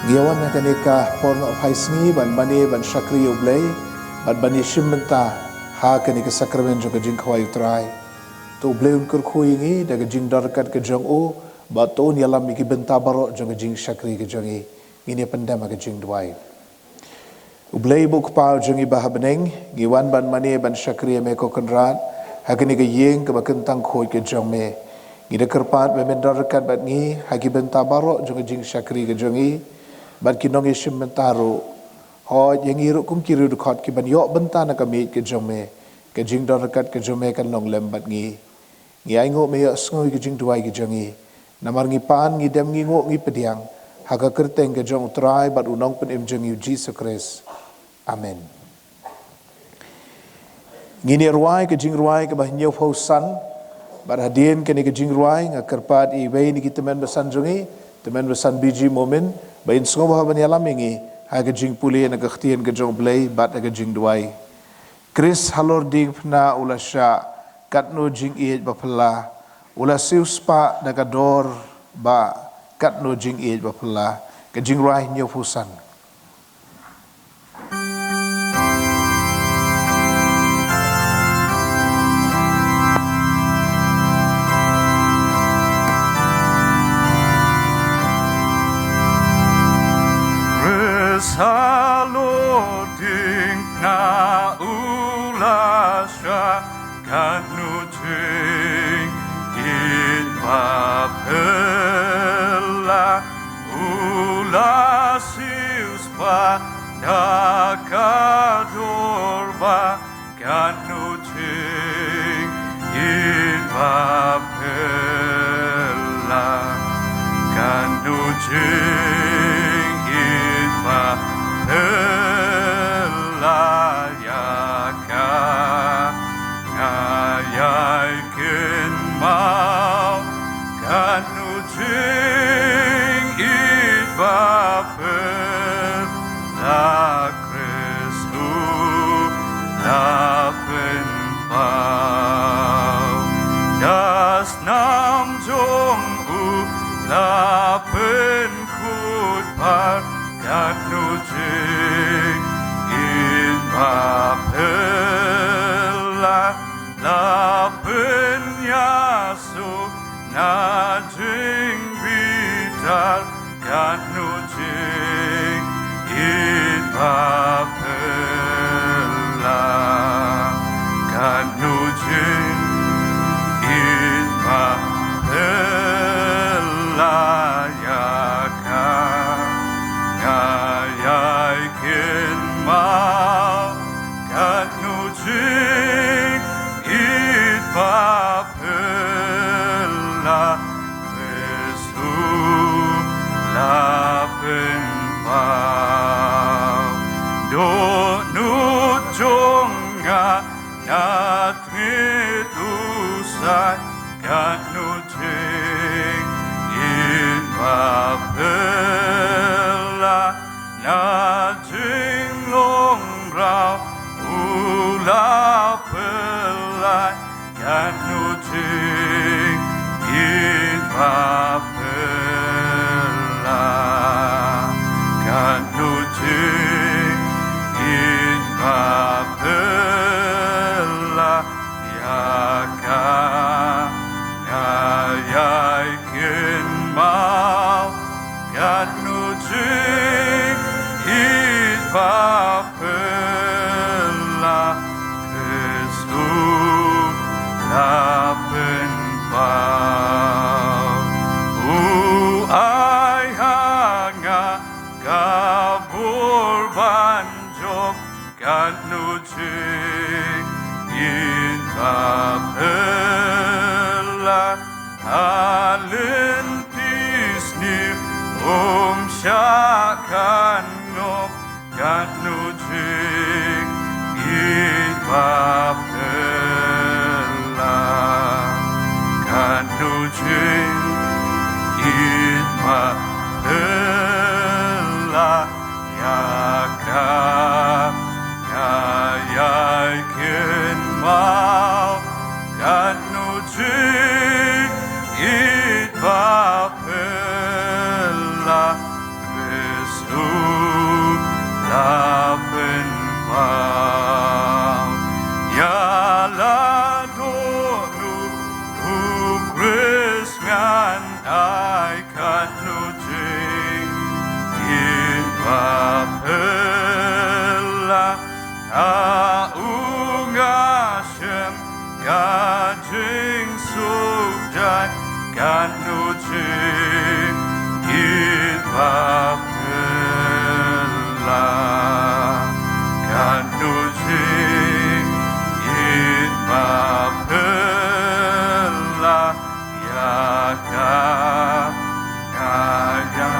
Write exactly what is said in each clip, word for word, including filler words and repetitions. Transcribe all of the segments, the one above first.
Ngi ïa wan ha kane ka por nohphai sngi ban mane ban shakri ïa U Blei bad ban ïashim bynta ha kane ka sakramen jong ka jingkhawai U Trai. To U Blei un kyrkhu ïa ngi da ka jingdon ryngkat ka jong U bad to un ïalam ïa ki bynta baroh jong ka jingshakri ka jong ngi. Ngin ïa pyndem ha ka jingduwai. U Blei ba U Kpa jong ngi ba ha bneng, ngi wan ban mane ban shakri ïa Me ko Kynrad ha kane ka ïing kaba kyntang khuid ka jong Me. Ngi da kyrpad ba Men don ryngkat bad ngi ha ki bynta baroh jong ka jingshakri ka jong ngi bad ki nongïashim bynta ruh. Hooid ïa ngi ruh kum ki riewdkhot kiban ïoh bynta na ka miej ka jong Me, ka jingdon ryngkat ka jong Me kan long lem bad ngi. Ngi ainguh Me ïohsngew ïa ka jingduwai ka jong ngi. Namar ngi pan, ngi dem, ngi nguh, ngi pdiang ha ka kyrteng ka jong U Trai bad U Nongpynim jong ngi U Jisu Khrist. Amen. Ngin ïa rwai ka jingrwai kaba hynñiewphew san. Bad hadien kane ka jingrwai nga kyrpad ïa iwei na ki tymmen basan jong ngi, tymmen basan B G Momin, ba in sngewbha ban ïalam ïa ngi ha ka jingpule na ka Ktien ka jong U Blei bad ha ka jingduwai. Khrist halor diengphna u la shah, katno jingïeit baphylla, u la siewspah da ka dor ba, katno jingïeit baphylla. Ka jingrwai hynñiewphew san. Khrist halor diengphna u la shah, katno jingïeit baphylla, u la siewspah da ka dor ba, katno jingïeit baphylla, katno jingïeit baphylla ïa ka. Nga ïai kynmaw katno jingïeit baphylla Khrist u la pynpaw. Da snam jong u la pynkhuid bha, katno jingïeit baphylla la pynïasoh na jingbitar, katno jingïeit baphylla, katno jingïeit baphylla ïa ka. Nga ïai kynmaw katno jingïeit baphylla Khrist u la pynpaw. Dohnud jong nga na tnget u sai, katno jingïeit baphylla, na jinglong raw u la pynlait, katno jingïeit baphylla, katno jingïeit baphylla ïa ka. Nga ïai kynmaw katno jingïeit baphylla Khrist u la pynpaw. U ai ha nga ka bor ban jop, katno jingïeit baphylla, ha lynti sniew um shah khan noh, katno jingïeit baphylla, katno jingïeit baphylla ïa ka. Nga ïai kynmaw katno jingïeit baphylla, Khrist Ba phylla, katno jingïeit ba phylla ïa ka, nga ïa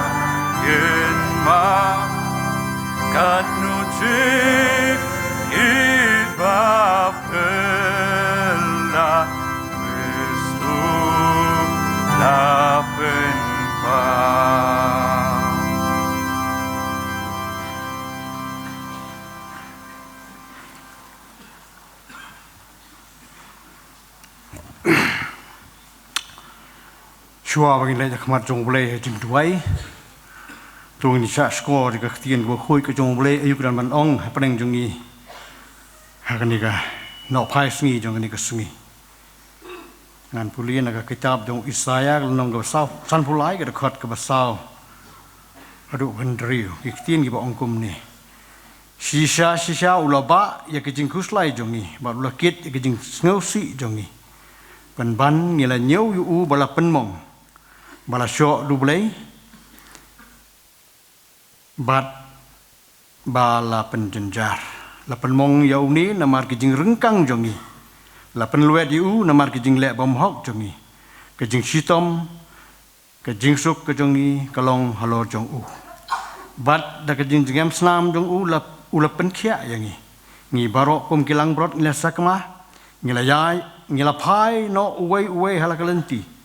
ïeit ma, katno jingïeit ba phylla, Khristu la pynpaw. Shuwa ba ngin leit ha khmat jong U Blei ha jingduwai, to ngin ïa shah shkor ïa ka ktien kaba khuid ka jong U Blei, aïu ka dang ban ong hapdeng jong ngi ha kane ka nohphai sngi jong kane ka sngi. Ngan pule na ka kitab jong u Isaïah, ka lynnong kaba saw, sanphew lai, ka dkhot kaba saw haduh hynriew. Ki ktien kiba ong kumne: Shisha shisha u la bah ïa ka jingkhuslai jong ngi, bad u la kit ïa ka jingsngewsih jong ngi, pynban ngi la ñiew ïa u ba la pynmong, ba la shoh da U Blei, bad ba la pynjynjar. La pynmong ïa une namar ki jingryngkang jong ngi, la pynlwet ïa u namar ki jingleh bymhok jong ngi. Ka jingshitom, ka jingsuk ka jong ngi ka long halor jong u, bad da ka jingjngem snam jong u la, u la pynkhiah ïa ngi. Ngi baroh kum ki langbrot ngi la sakma, ngi la ïai, ngi la phai noh uwei uwei ha la ka lynti.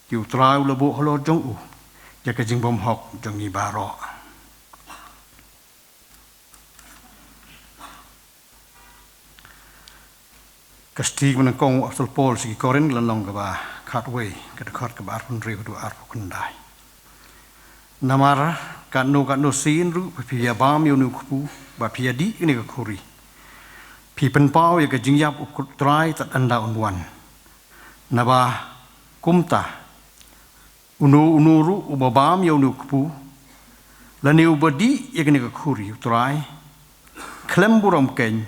Te U Trai u la buh halor jong u ïa ka jingbymhok jong ngi baroh. Ka shithi ba nyngkong u Apostol Paul sha ki Korinth, ka lynnong kaba khatwei, ka dkhot kaba arphew hynriew haduh arphew khyndai. Namar katno katno sien ruh phi ïa bam ïa une u kpu, bad phi ïa dih ïa kane ka khuri, phi pynpaw ïa ka jingïap u Trai tad ynda un wan. Naba kumta, uno uno ruh uba bam ïa une u kpu, lane uba dih ïa kane ka khuri U Trai khlem burom keiñ,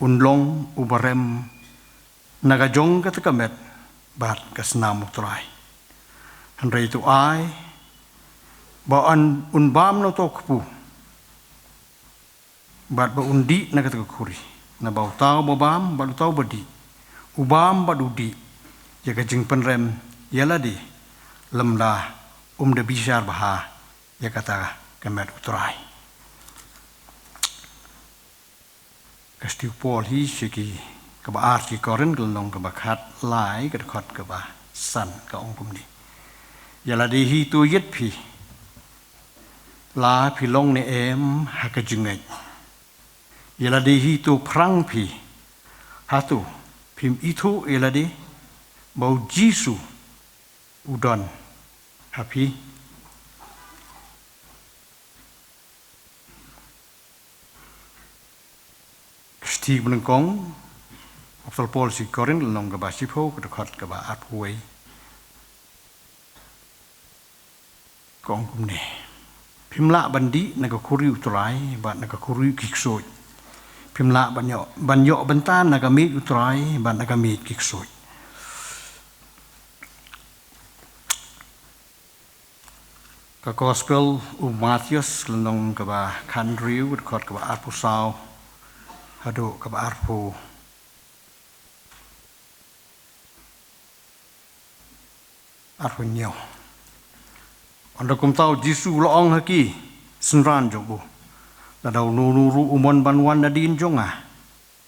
un long uba rem na ka jong kata ka met bad ka snam U Trai. Hynrei to ai ba un, un bam na uta u kpu, bad ba un dih na kata ka khuri. Naba uta uba bam bad uta uba dih, u bam bad u dih, ïa ka jingpynrem ïa lade, lymda um da bishar bha ïa kata ka met U Trai. Ka shithi u Paul hi sha ki, kaba ar sha ki Korinth, ka lynnong kaba khatlai, ka dkhot kaba san, ka ong kumne: Ïa lade hi to ïit phi, la phi long ne em ha ka jingngeit? Ïa lade hi to phrang phi, hato phim ithuh ïa lade ba U Jisu u don ha phi? Ka shithi ba nyngkong u Apostol Paul sha ki Korinth, lynnong kaba shiphew, ka dkhot kaba arphew wei, ka ong kumne: Phim lah ban dih na ka khuri U Trai bad na ka khuri ki ksuid. Phim lah ban ïoh, ban ïoh bynta na ka miej U Trai bad na ka miej ki ksuid. Ka Gospel u Mathaios, lynnong kaba khathynriew, dkhot kaba arphew saw haduh kaba arphew, arphew hynñiew. Ynda kumta U Jisu u la ong ha ki synran jong u: Lada uno uno ruh u mon ban wan nadien jong nga,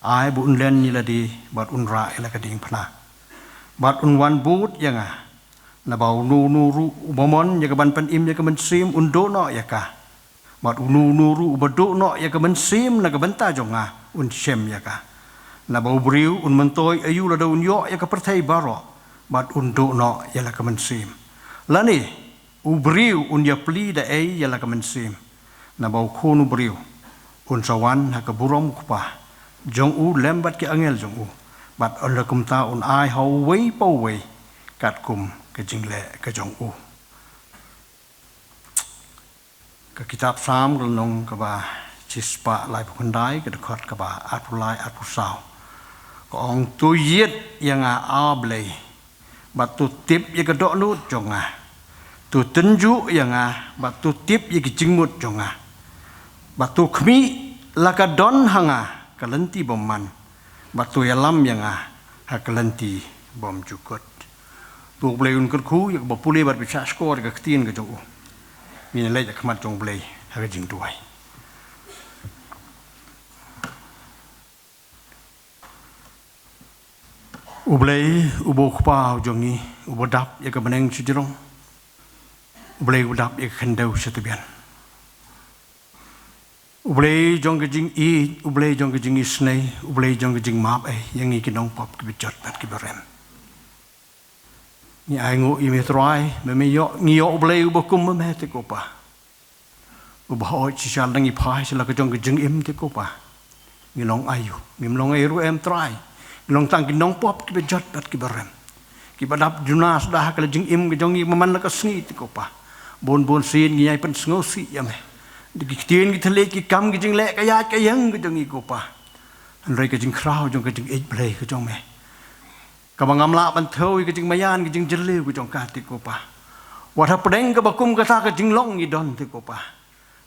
ai ba un len ïa lade bad un rah ïa la ka diengphna, bad un wan bud ïa nga. Naba uno uno ruh uba mon ïa ka ban pynim ïa ka mynsiem un duh noh ïa ka, bad uno uno ruh uba duh noh ïa ka mynsiem na ka bynta jong nga un shem ïa ka. Naba u briew un myntoi aïu lada un ïoh ïa ka pyrthei baroh bad un duh noh ïa la ka mynsiem? Lane u briew un ïapli da ei ïa la ka mynsiem? Naba u Khun u briew un sa wan ha ka burom u Kpa jong u lem bad ki angel jong u, bad ynda kumta un ai ha uwei pa uwei katkum ka jingleh ka jong u. Ka kitab Salm, ka lynnong kaba shispah laiphew khyndai, ka dkhot kaba arphew lai, arphew saw, ka ong: To ïit ïa nga, A Blei, bad to tip ïa ka dohnud jong nga. To tynjuh ïa nga, bad to tip ïa ki jingmut jong nga, bad to khmih la ka don ha nga ka lynti bymman, bad to ïalam ïa nga ha ka lynti bymjukut. To U Blei un kyrkhu ïa kaba pule bad ba shahshkor ïa ka ktien ka jong u. Ngin ïa leit ha khmat jong U Blei ha ka jingduwai. U Blei, uba U Kpa u jong ngi, uba dap ïa ka bneng shajrong. U Blei uba dap ïa ka khyndew shatbian. U Blei jong ka jingïeit, U Blei jong ka jingisynei, U Blei jong ka jingmap ei ïa ngi ki nongpop kiba jot bad kiba rem. Ngi ainguh ïa me Trai, me me ïoh, ngi ïoh U Blei uba kum ma me te ko Pa. Uba hoi shisha lada ngi phai sha la ka jong ka jingim te ko Pa. Ngi long aïu, ngim long ei ruh em Trai. Ngi long tang ki nongpop kiba jot bad kiba rem. Kiba dap duna shuh ha ka la jingim ka jong ngi man la ka sngi te ko Pa. Bun bun sien ngi ïai pynsngewsih ïa me. Da ki ktien ki thylliej ki kam ki jingleh ka ïaid ka ïeng ka jong ngi ko Pa. Hynrei ka jingkhraw jong ka jingïeit Blei ka jong me, kaba ngam lah ban thew ïa ka jingmaïan ka jingjylliew ka jong ka te ko Pa. Wat hapdeng kaba kum kata ka jinglong ngi don te ko Pa.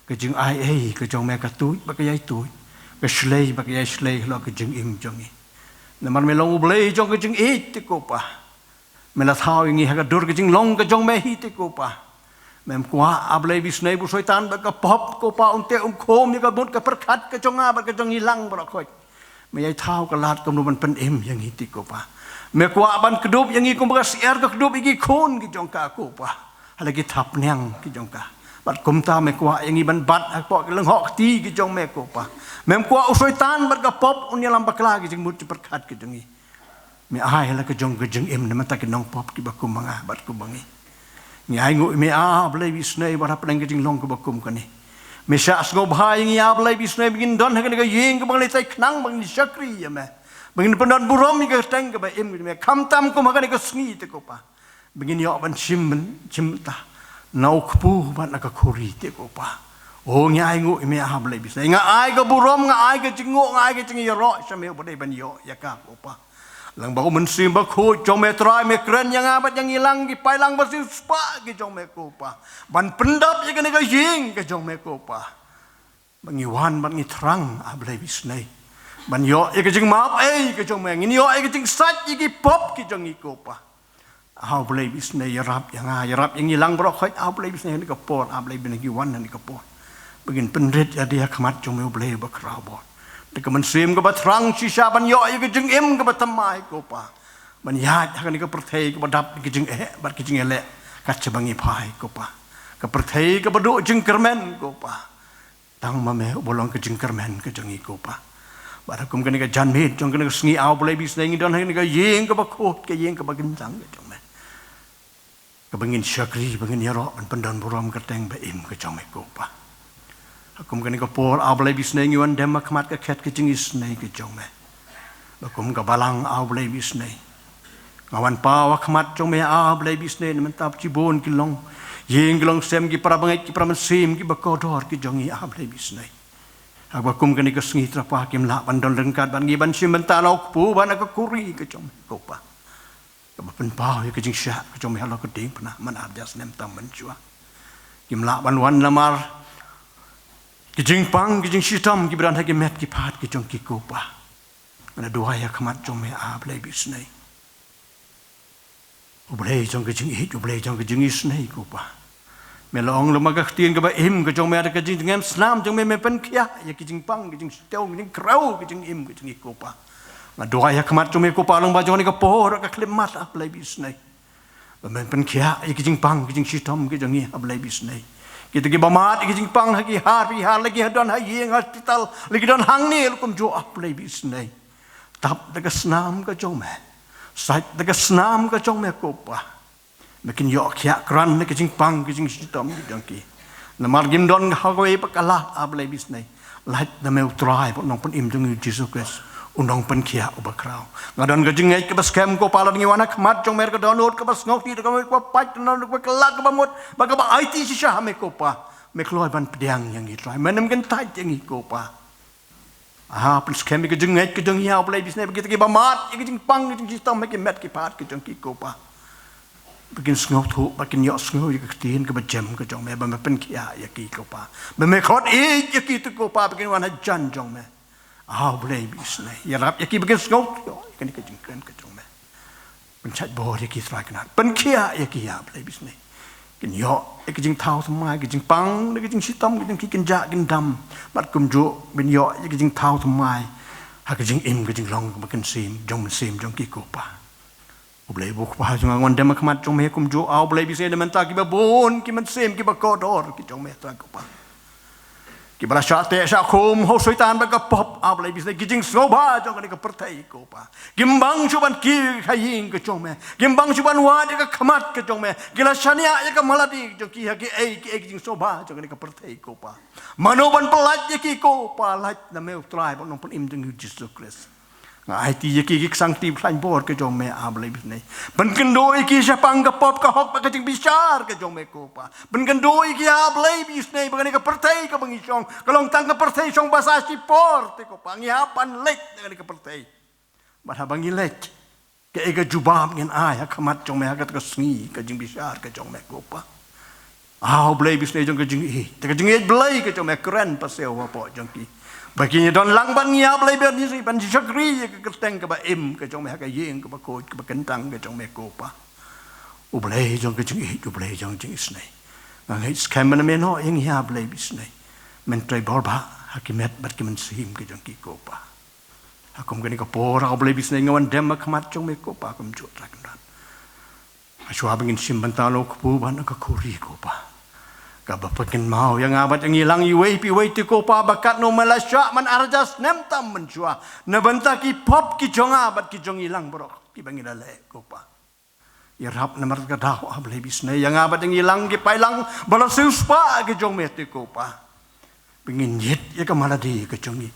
Ka jingai ei ka jong me ka tuid bad ka ïai tuid, ka shlei bad ka ïai shlei halor ka jingim jong ngi. Namar me long U Blei jong ka jingïeit te ko Pa. Me la thaw ïa ngi ha ka dur ka jinglong ka jong me hi te ko Pa. Mem kwah A Blei ba isynei ba u Soitan bad ka pop ko Pa un teh un khum ïa ka mut ka pyrkhat ka jong nga bad ka jong ngi lang baroh khoit. Me ïai thaw ka lad kumno ban pynim ïa ngi te ko Pa. Me kwah ban kdup ïa ngi kumba ka syiar ka kdup ïa ki khun ki jong ka ko Pa. Ha la ki thapniang ki jong ka. Bad kumta me kwah ïa ngi ban bat hapoh ki lynghong kti ki jong me ko Pa. Mem kwah u Soitan bad ka pop un ïalam bakla ki jingmut jingpyrkhat ki jong ngi. Me ai la ka jong ka jingim na bynta ki nongpop kiba kum ma nga bad kum ma ngi. Ngi ainguh ïa me A Blei ba isynei ba hapdeng ka jinglong kaba kum kane, me shah sngewbha ïa ngi A Blei ba isynei ba ngin don ha kane ka ïing kaba ngi leit tei khnang ba ngin shakri ïa me, ba ngin pyndon burom ïa ka kyrteng kaba im ka jong me, khamtam kum ha kane ka sngi te ko Pa. Ba ngin ïoh ban shim, ban shim bynta na u kpu bad na ka khuri te ko Pa. O ngi ainguh ïa me A Blei ba isynei, nga ai ka burom, nga ai ka jingnguh, nga ai ka jingïaroh sha me uba dei ban ïoh ïa ka ko Pa. Lyngba u Mynsiem Bakhuid jong me Trai, me kren ïa nga bad ïa ngi lang ki paidlang ba siewspah ki jong me ko Pa, ban pyndap ïa kane ka ïing ka jong me ko Pa. Ba ngi wan bad ngi thrang A Blei ba isynei ban ïoh ïa ka jingmap ei ka jong me, ngin ïoh ïa ka jingsait ïa ki pop ki jong ngi ko Pa. A Blei ba isynei ïarap ïa nga, ïarap ïa ngi lang baroh khoit A Blei ba isynei ha kane ka por, A Blei ba ngi wan ha kane ka por. Ba ngin pynrit ïa ka khmat jong me U Blei uba khraw bor, da ka mynsiem kaba thrang shisha ban ïoh ïa ka jingim kaba thymmai ko Pa. Ban ïaid ha kane ka pyrthei kaba dap da ka jingeh bad ka jingïaleh kat shaba ngi phai ko Pa. Ka pyrthei kaba duh jingkyrmen ko Pa. Tang ma me uba long ka jingkyrmen ka jong ngi ko Pa. Bad ha kum kane ka janmiet jong kane ka sngi A Blei ba isynei ngi don ha kane ka ïing kaba khuid, ka ïing kaba kyntang ka jong me, kaba ngin shakri, ba ngin ïaroh ban pyndon burom ka kyrteng ba im ka jong me ko Pa. Ha kum kane ka por A Blei ba isynei ngi wan dem ha khmat ka khet ka jingisynei ka jong me. Ba kum ka balang A Blei ba isynei, nga wan paw ha khmat jong me A Blei ba isynei na bynta shibun ki longïing ki longsem, ki para bangeit, ki para mynsiem kiba kordor ki jong ngi A Blei ba isynei. Haba kum kane ka sngi Trai Pa kim lah ban don ryngkat bad ngi ban shim bynta na u kpu bad na ka khuri ka jong me ko Pa. Kaba pynpaw ïa ka jingshah ka jong me halor ka diengphna man ar hajar snem tam mynshuwa. Kim lah ban wan namar ki jingpang ki jingshitom kiba don ha ki met ki phad ki jong ki ko Pa. Nga duwai ha khmat jong me A Blei ba isynei, U Blei jong ka jingïeit, U Blei jong ka jingisynei ko Pa. Me la ong lyngba ka ktien kaba im ka jong me, da ka jingem snam jong me me pynkhiah ïa ki jingpang ki jingshitom, ki jingkhrew ki jingim ki jong ngi ko Pa. Nga duwai ha khmat jong me ko Pa lyngba jong kane ka por ka khyllipmat A Blei ba isynei, ba men pynkhiah ïa ki jingpang ki jingshitom ki jong ngi A Blei ba isynei. Kita kiba mad ïa ki jingpang ha ki har, ki har, la ki ha don ha ïing hospital, la ki don hangne la kumjuh A Blei ba isynei, tap da ka snam ka jong me, sait da ka snam ka jong me ko Pa. Me kin ïoh khiah krat na ki jingpang ki jingshitom ki jong ki. Namar kim don ha kawei pat ka lad A Blei ba isynei, lait na me U Trai bad U Nongpynim jong ngi U Jisu Khrist, U Nongpynkhiah uba khraw. Nga don ka jingngeit kaba skhem ko Pa, lada ngi wan ha khmat jong me da ka dohnud kaba sngewsih, da ka dohnud kaba pait, da ka dohnud kaba kylla, kaba mut bad kaba aiti shisha ha me ko Pa, me kloi ban pdiang ïa ngi Trai, men ym kyntait ïa ngi ko Pa. Ah, pynskhem ïa ka jingngeit ka jong ngi A Blei ba isynei, ba kita kiba mad ïa ka jingpang ka jingshitom ha ki met ki phad ka jong ki ko Pa, ba kin sngewthuh, ba kin ïohsngew ïa ka ktien kaba jem ka jong me, ba me pynkhiah ïa ki ko Pa. Ba me khot ïeit ïa ki te ko Pa, ba kin wan hajan jong me. Ah, U Blei baieit, ïarap ïa ki ba kin sngewthuh ïa kane ka jingkren ka jong me. Pynshait bor ïa ki Trai Kynrad. Pynkhiah ïa ki, ah, U Blei baieit. Kin ïoh ïa ka jingthaw thymmai, ka jingpang, ka jingshitom, ka jingkit kynjah kyndam. Bad kumjuh ban ïoh ïa ka jingthaw thymmai ha ka jingim, ka jinglong kaba mynsiem, jong mynsiem jong ki ko Pa. U Blei U Kpa jong nga, nga wan dem ha khmat jong me kumjuh, ah, U Blei baieit, na mynta kiba bun ki mynsiem kiba kordor ki jong me Trai ko Pa. Kiba la shah teh shah khum ha u Soitan bad ka pop, ah, U Blei baieit, ki jingsngewbha jong kane ka pyrthei ko Pa. Kim bang shuh ban kiew ïa ka ïing ka jong me. Kim bang shuh ban wad ïa ka khmat ka jong me. Ki la shaniah ïa ka maladi jong ki ha kiei kiei ki jingsngewbha jong kane ka pyrthei ko Pa. Mano ban pyllait ïa ki ko Pa? Lait na me U Trai bad U Nongpynim jong ngi U Jisu Khrist. Nga aiti ïa ki, ki ksangti khlaiñ bor ka jong me, ah, U Blei baieit. Pynkynduh ïa ki shaphang ka pop, ka hok bad ka jingbishar ka jong me ko Pa. Pynkynduh ïa ki, ah, U Blei baieit, ba kane ka pyrthei kaba ngi shong ka long tang ka pyrthei shong basa shipor te ko Pa. Ngi hap ban leit na kane ka pyrthei. Bad haba ngi leit, kaei ka jubab ngin ai ha khmat jong me ha kata ka sngi ka jingbishar ka jong me ko Pa? Ah, U Blei baieit jong ka jingïeit, te ka jingïeit Blei ka jong me kren pasiaw hapoh jong ki, ba kin ïadon lang bad ngi, ah, U Blei baieit, ban shakri ïa ka kyrteng kaba im ka jong me ha ka ïing kaba khuid kaba kyntang ka jong me ko Pa. U Blei jong ka jingïeit, U Blei jong ka jingisynei. Nga ngeit skhem ba na me noh ïa ngi, ah, U Blei baieit. Men trei bor bha ha ki met bad ki mynsiem ka jong ki ko Pa. Ha kum kane ka por, ah, U Blei baieit, nga wan dem ha khmat jong me ko Pa kumjuh Trai Kynrad. Shuwa ba ngin shim bynta la u kpu bad la ka khuri ko Pa, kaba pynkynmaw ïa nga bad ïa ngi lang iwei pa iwei te ko Pa, ba katno me la shah man ar hajar snem tam mynshuwa na bynta ki pop ki jong nga bad ki jong ngi lang baroh kiba ngi la leh ko Pa. Ïarap namar kata ka daw, ah, U Blei baieit, ïa nga bad ïa ngi lang ki paidlang ba la siewspah ki jong me te ko Pa, ba ngin ïit ïa ka maladi ka jong ngi,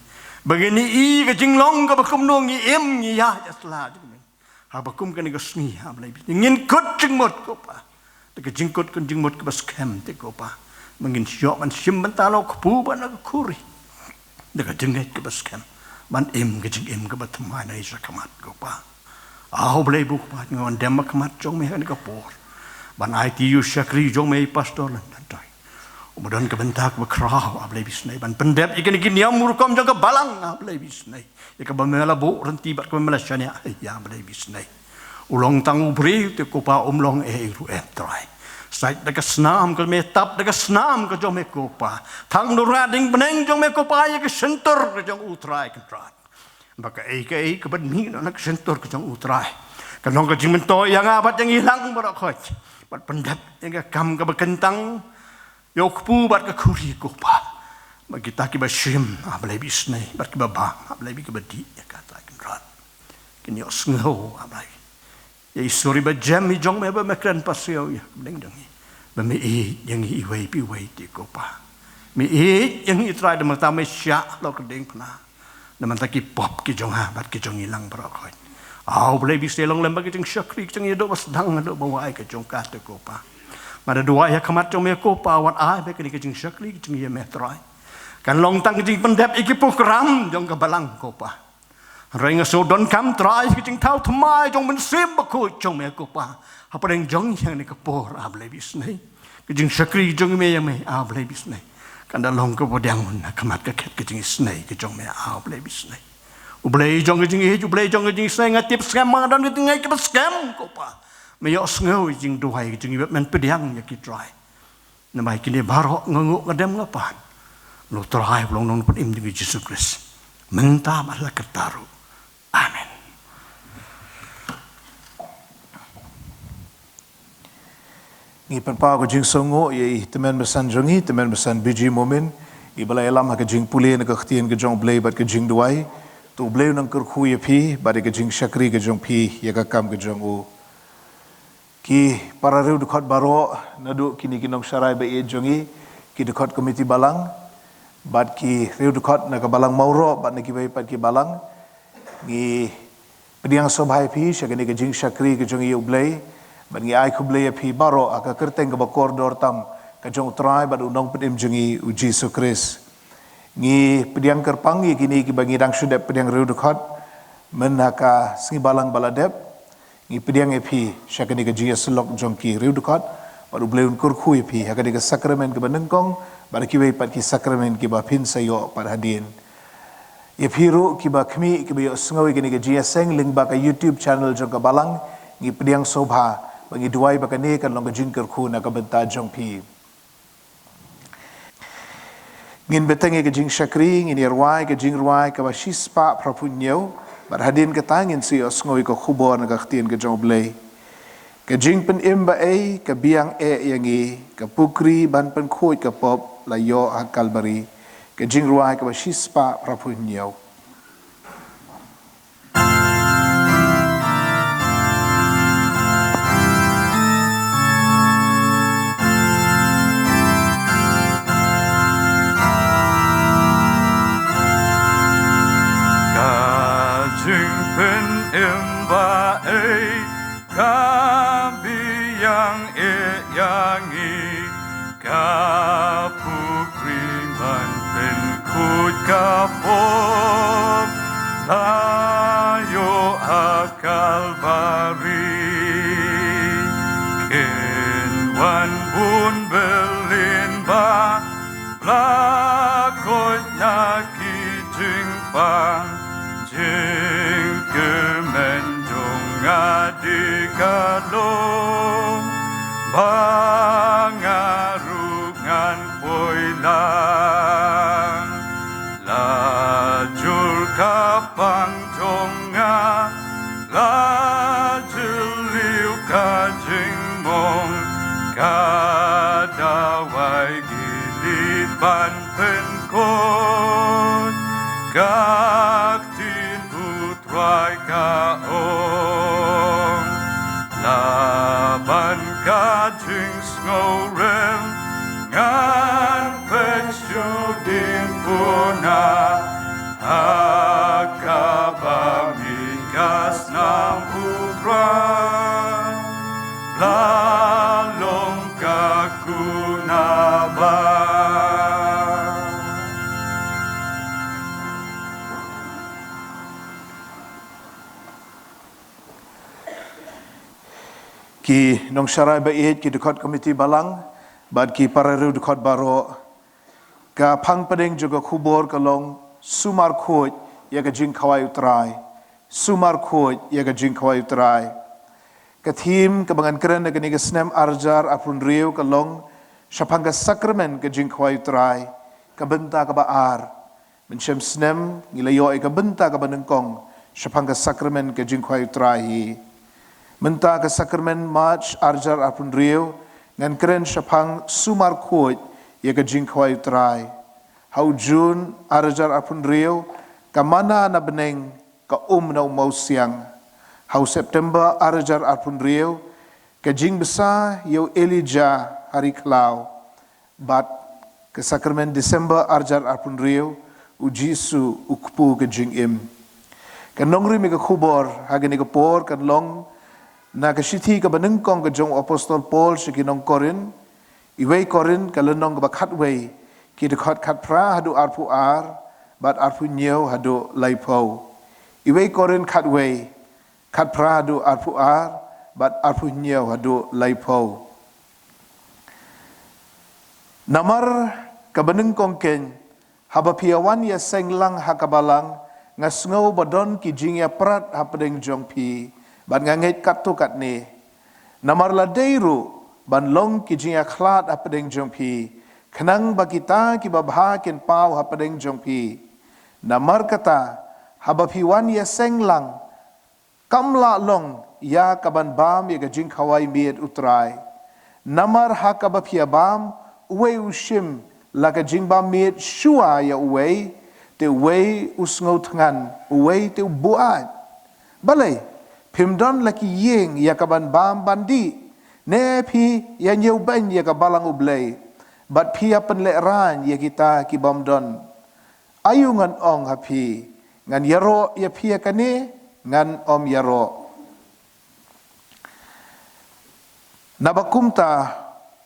ba ngin ïohi ka jinglong kaba kumno ngi im, ngi ïaid sha la jong me. Haba kum kane ka sngi, ah, U Blei baieit, ngin kut jingmut ko Pa, da ka jingkut ka jingmut kaba skhem te ko Pa, ba ngin ïoh ban shim bynta la u kpu bad la ka khuri da ka jingngeit kaba skhem, ban im ka jingim kaba thymmai na shakhmat ko Pa. Ah, U Blei U Kpa, nga wan dem ha khmat jong me ha kane ka por, ban aiti ïa u shakri jong me i Pastor Lyngdoh Toi, uba don ka bynta kaba khraw, ah, U Blei baieit, ban pyndep ïa kine ki niam rukom jong ka balang, ah, U Blei baieit, ïa kaba me la buh rynti bad kaba me la shaniah, ah, U Blei baieit. U long tang u briew te ko Pa, um long ei ruh em Trai. Sait da ka snam ka jong me, tap da ka snam ka jong me ko Pa. Thang nora ding bneng jong me ko Pa ïa ka shyntur ka jong u Trai Kynrad, ba kaei kaei kaba mih na ka shyntur ka jong u Trai, kan long ka jingmyntoi ïa nga bad ïa ngi lang baroh khoit, bad pyndep ïa ka kam kaba kyntang, ïa u kpu bad ka khuri ko Pa, ba kita kiba shim, ah, U Blei baieit, bad kiba bam, ah, U Blei baieit, kiba dih ïa ka Trai Kynrad, kin ïohsngew, ah, U Blei, ïa i suri ba jem i jong me ba me kren pasiaw ïa ka bneng jong ngi, ba me ïeit ïa ngi iwei pa iwei te ko Pa. Me ïeit ïa ngi Trai, da mynta me shah la ka diengphna na bynta ki pop ki jong nga bad ki jong ngi lang baroh khoit. Ah, U Blei baieit, long lem bad ka jingshakri ka jong ngi, haduh ba sdang haduh ba wai ka jong ka te ko Pa. Nga da duwai ha khmat jong me ko Pa, wat ai ba kane ka jingshakri ka jong ngi ïa me Trai, kan long tang ka jingpyndep ïa ki program jong ka balang ko Pa. Hynrei nga sngewdonkam Trai ka jingthaw thymmai jong u Mynsiem Bakhuid jong me ko Pa, hapdeng jong ngi ha kane ka por, ah, U Blei baieit, ka jingshakri jong me ïa me, ah, U Blei baieit, kan da long kaba pdiang ha khmat ka khet ka jingisynei ka jong me, ah, U Blei baieit. U Blei jong ka jingïeit, U Blei jong ka jingisynei, nga tip skhem ba nga don ka jingngeit kaba skhem ko Pa, me ïohsngew ïa ka jingduwai ka jong ngi bad men pdiang ïa ki Trai. Namar kine baroh nga nguh nga dem nga pan, ha u Trai uba long u Nongpynim jong ngi Jisu Khrist, mynta bad la karta ruh. Amen. Ngi pynpaw ka jingsngewnguh ïa i tymmen basan jong ngi, tymmen basan B G Momin, iba la ïalam ha ka jingpule na ka ktien ka jong U Blei bad ka jingduwai. To U Blei un nang kyrkhu ïa phi bad ïa ka jingshakri ka jong phi ïa ka kam ka jong u. Ki para riew dkhot baroh, naduh kine ki nongsharai ba ïeit jong ngi, ki dkhot komiti balang, bad ki riew dkhot na ka balang Mawroh bad na kiwei pat ki balang, ngi pdiang sngewbha ïa phi sha kane ka jingshakri ka jong ngi ïa U Blei, bad ngi ai khublei ïa phi baroh ha ka kyrteng kaba kordor tam ka jong U Trai bad U Nongpynim jong ngi U Jisu Khrist. Ngi pdiang kyrpang ïa kine kiba ngi dang shu dep pdiang riew dkhot myn ha ka sngi balang ba la dep, Ngi pdiang ïa phi sha kane ka jingïasyllok jong ki riew dkhot, bad U Blei un kyrkhu ïa phi ha kane ka sakramen kaba nyngkong, bad kiwei pat ki sakramen kiba phin sa ïoh pat hadien. Ïa phi ruh kiba khmih kiba ïohsngew ïa kane ka jingïaseng lyngba ka YouTube channel jong ka Balang, ngi pdiang sngewbha, bad ngi duwai ba kane kan long ka jingkyrkhu na ka bynta jong phi. Ngin bteng ïa ka jingshakri, ngin ïa rwai ka jingrwai kaba shispah phra phew hynñiew, bad hadien kata ngin sa ïohsngew ïa ka khubor na ka ktien ka jong U Blei. Ka jingpynim ba ei, ka biang eh ïa ngi, ka pukri ban pynkhuid ka pop, la ïoh ha Kalbari. Ka jingrwai kaba shispah phra phew hynñiew. Ka jingpynim ba ei, ka biang eh ïa ngi, ka pukri ban pynkhuid ka pop, la ïoh ha Kalbari. Kin wan bun byllien ba la koit na ki jingpang, jingkyrmen jong nga dei ka long ba nga ruh ngan poi lang. La jur ka pang jong nga, la jylliew ka jingmong, ka dawai Gilead ban pynkhuid, ka ktien U Trai ka ong. Laban ka jingsngewrem, ngan peit shuh diengphna ha kaba mih ka snam U Trai, la long ka kuna ba. Ki nongsharai ba ïeit, ki dkhot komiti Balang, bad ki para riew dkhot baroh, ka phang pdeng jong ka khubor ka long Sumar Khuid ïa ka Jingkhawai U Trai. Sumar Khuid ïa ka Jingkhawai U Trai. Ka theme kaba ngan kren ha kane ka snem ar hajar arphew hynriew ka long Shaphang ka Sakramen ka Jingkhawai U Trai, ka bynta kaba ar. Mynshem snem ngi la ïoh ïa ka bynta kaba nyngkong shaphang ka Sakramen ka Jingkhawai U Trai hi. Mynta ka Sakramen March ar hajar arphew hynriew, ngan kren shaphang Sumar Khuid ïa ka Jingkhawai U Trai. Ha u June ar hajar arphew hynriew, ka manna na bneng ka um na u mawsiang. Ha u September ar hajar arphew hynriew, ka jingbsa ïa u Elijah ha ri khlaw. Bad ka Sakramen December ar hajar arphew hynriew, u Jisu u kpu ka jingim. Ka nongrim ïa ka khubor ha kane ka por kan long na ka shithi kaba nyngkong ka jong u Apostol Paul sha ki nong Korinth, Iwei Korinth ka lynnong kaba khatwei, ki dkhot khatphra haduh arphew ar, bad arphew hynñiew haduh laiphew. Iwei Korinth khatwei, khatphra haduh arphew ar, bad arphew hynñiew haduh laiphew. Namar kaba nyngkong keiñ, haba phi ïawan ïaseng lang ha ka Balang, nga sngew ba don ki jingïaprat hapdeng jong phi, bad nga ngeit katto katne. Namar la dei ruh ban long ki jingïakhlad hapdeng jong phi, khnang ba kita kiba bha kin paw hapdeng jong phi. Namar kata, haba phi wan ïaseng lang, kam lah long ïa kaban bam ïa ka jingkhawai miet U Trai. Namar ha kaba phi ïabam, uwei u shim la ka jingbam miet shuwa ïa uwei, te uwei u sngewthngan, uwei te u buaid. Balei, phim don la ki ïing ïa kaban bam ban dih, ne phi ïa ñiewbeiñ ïa ka Balang U Blei, bad phi ïa pynlehrain ïa kita ki bym don. Aïu ngan ong ha phi, ngan ïaroh ïa phi ïa kane, ngan ym ïaroh. Naba kumta,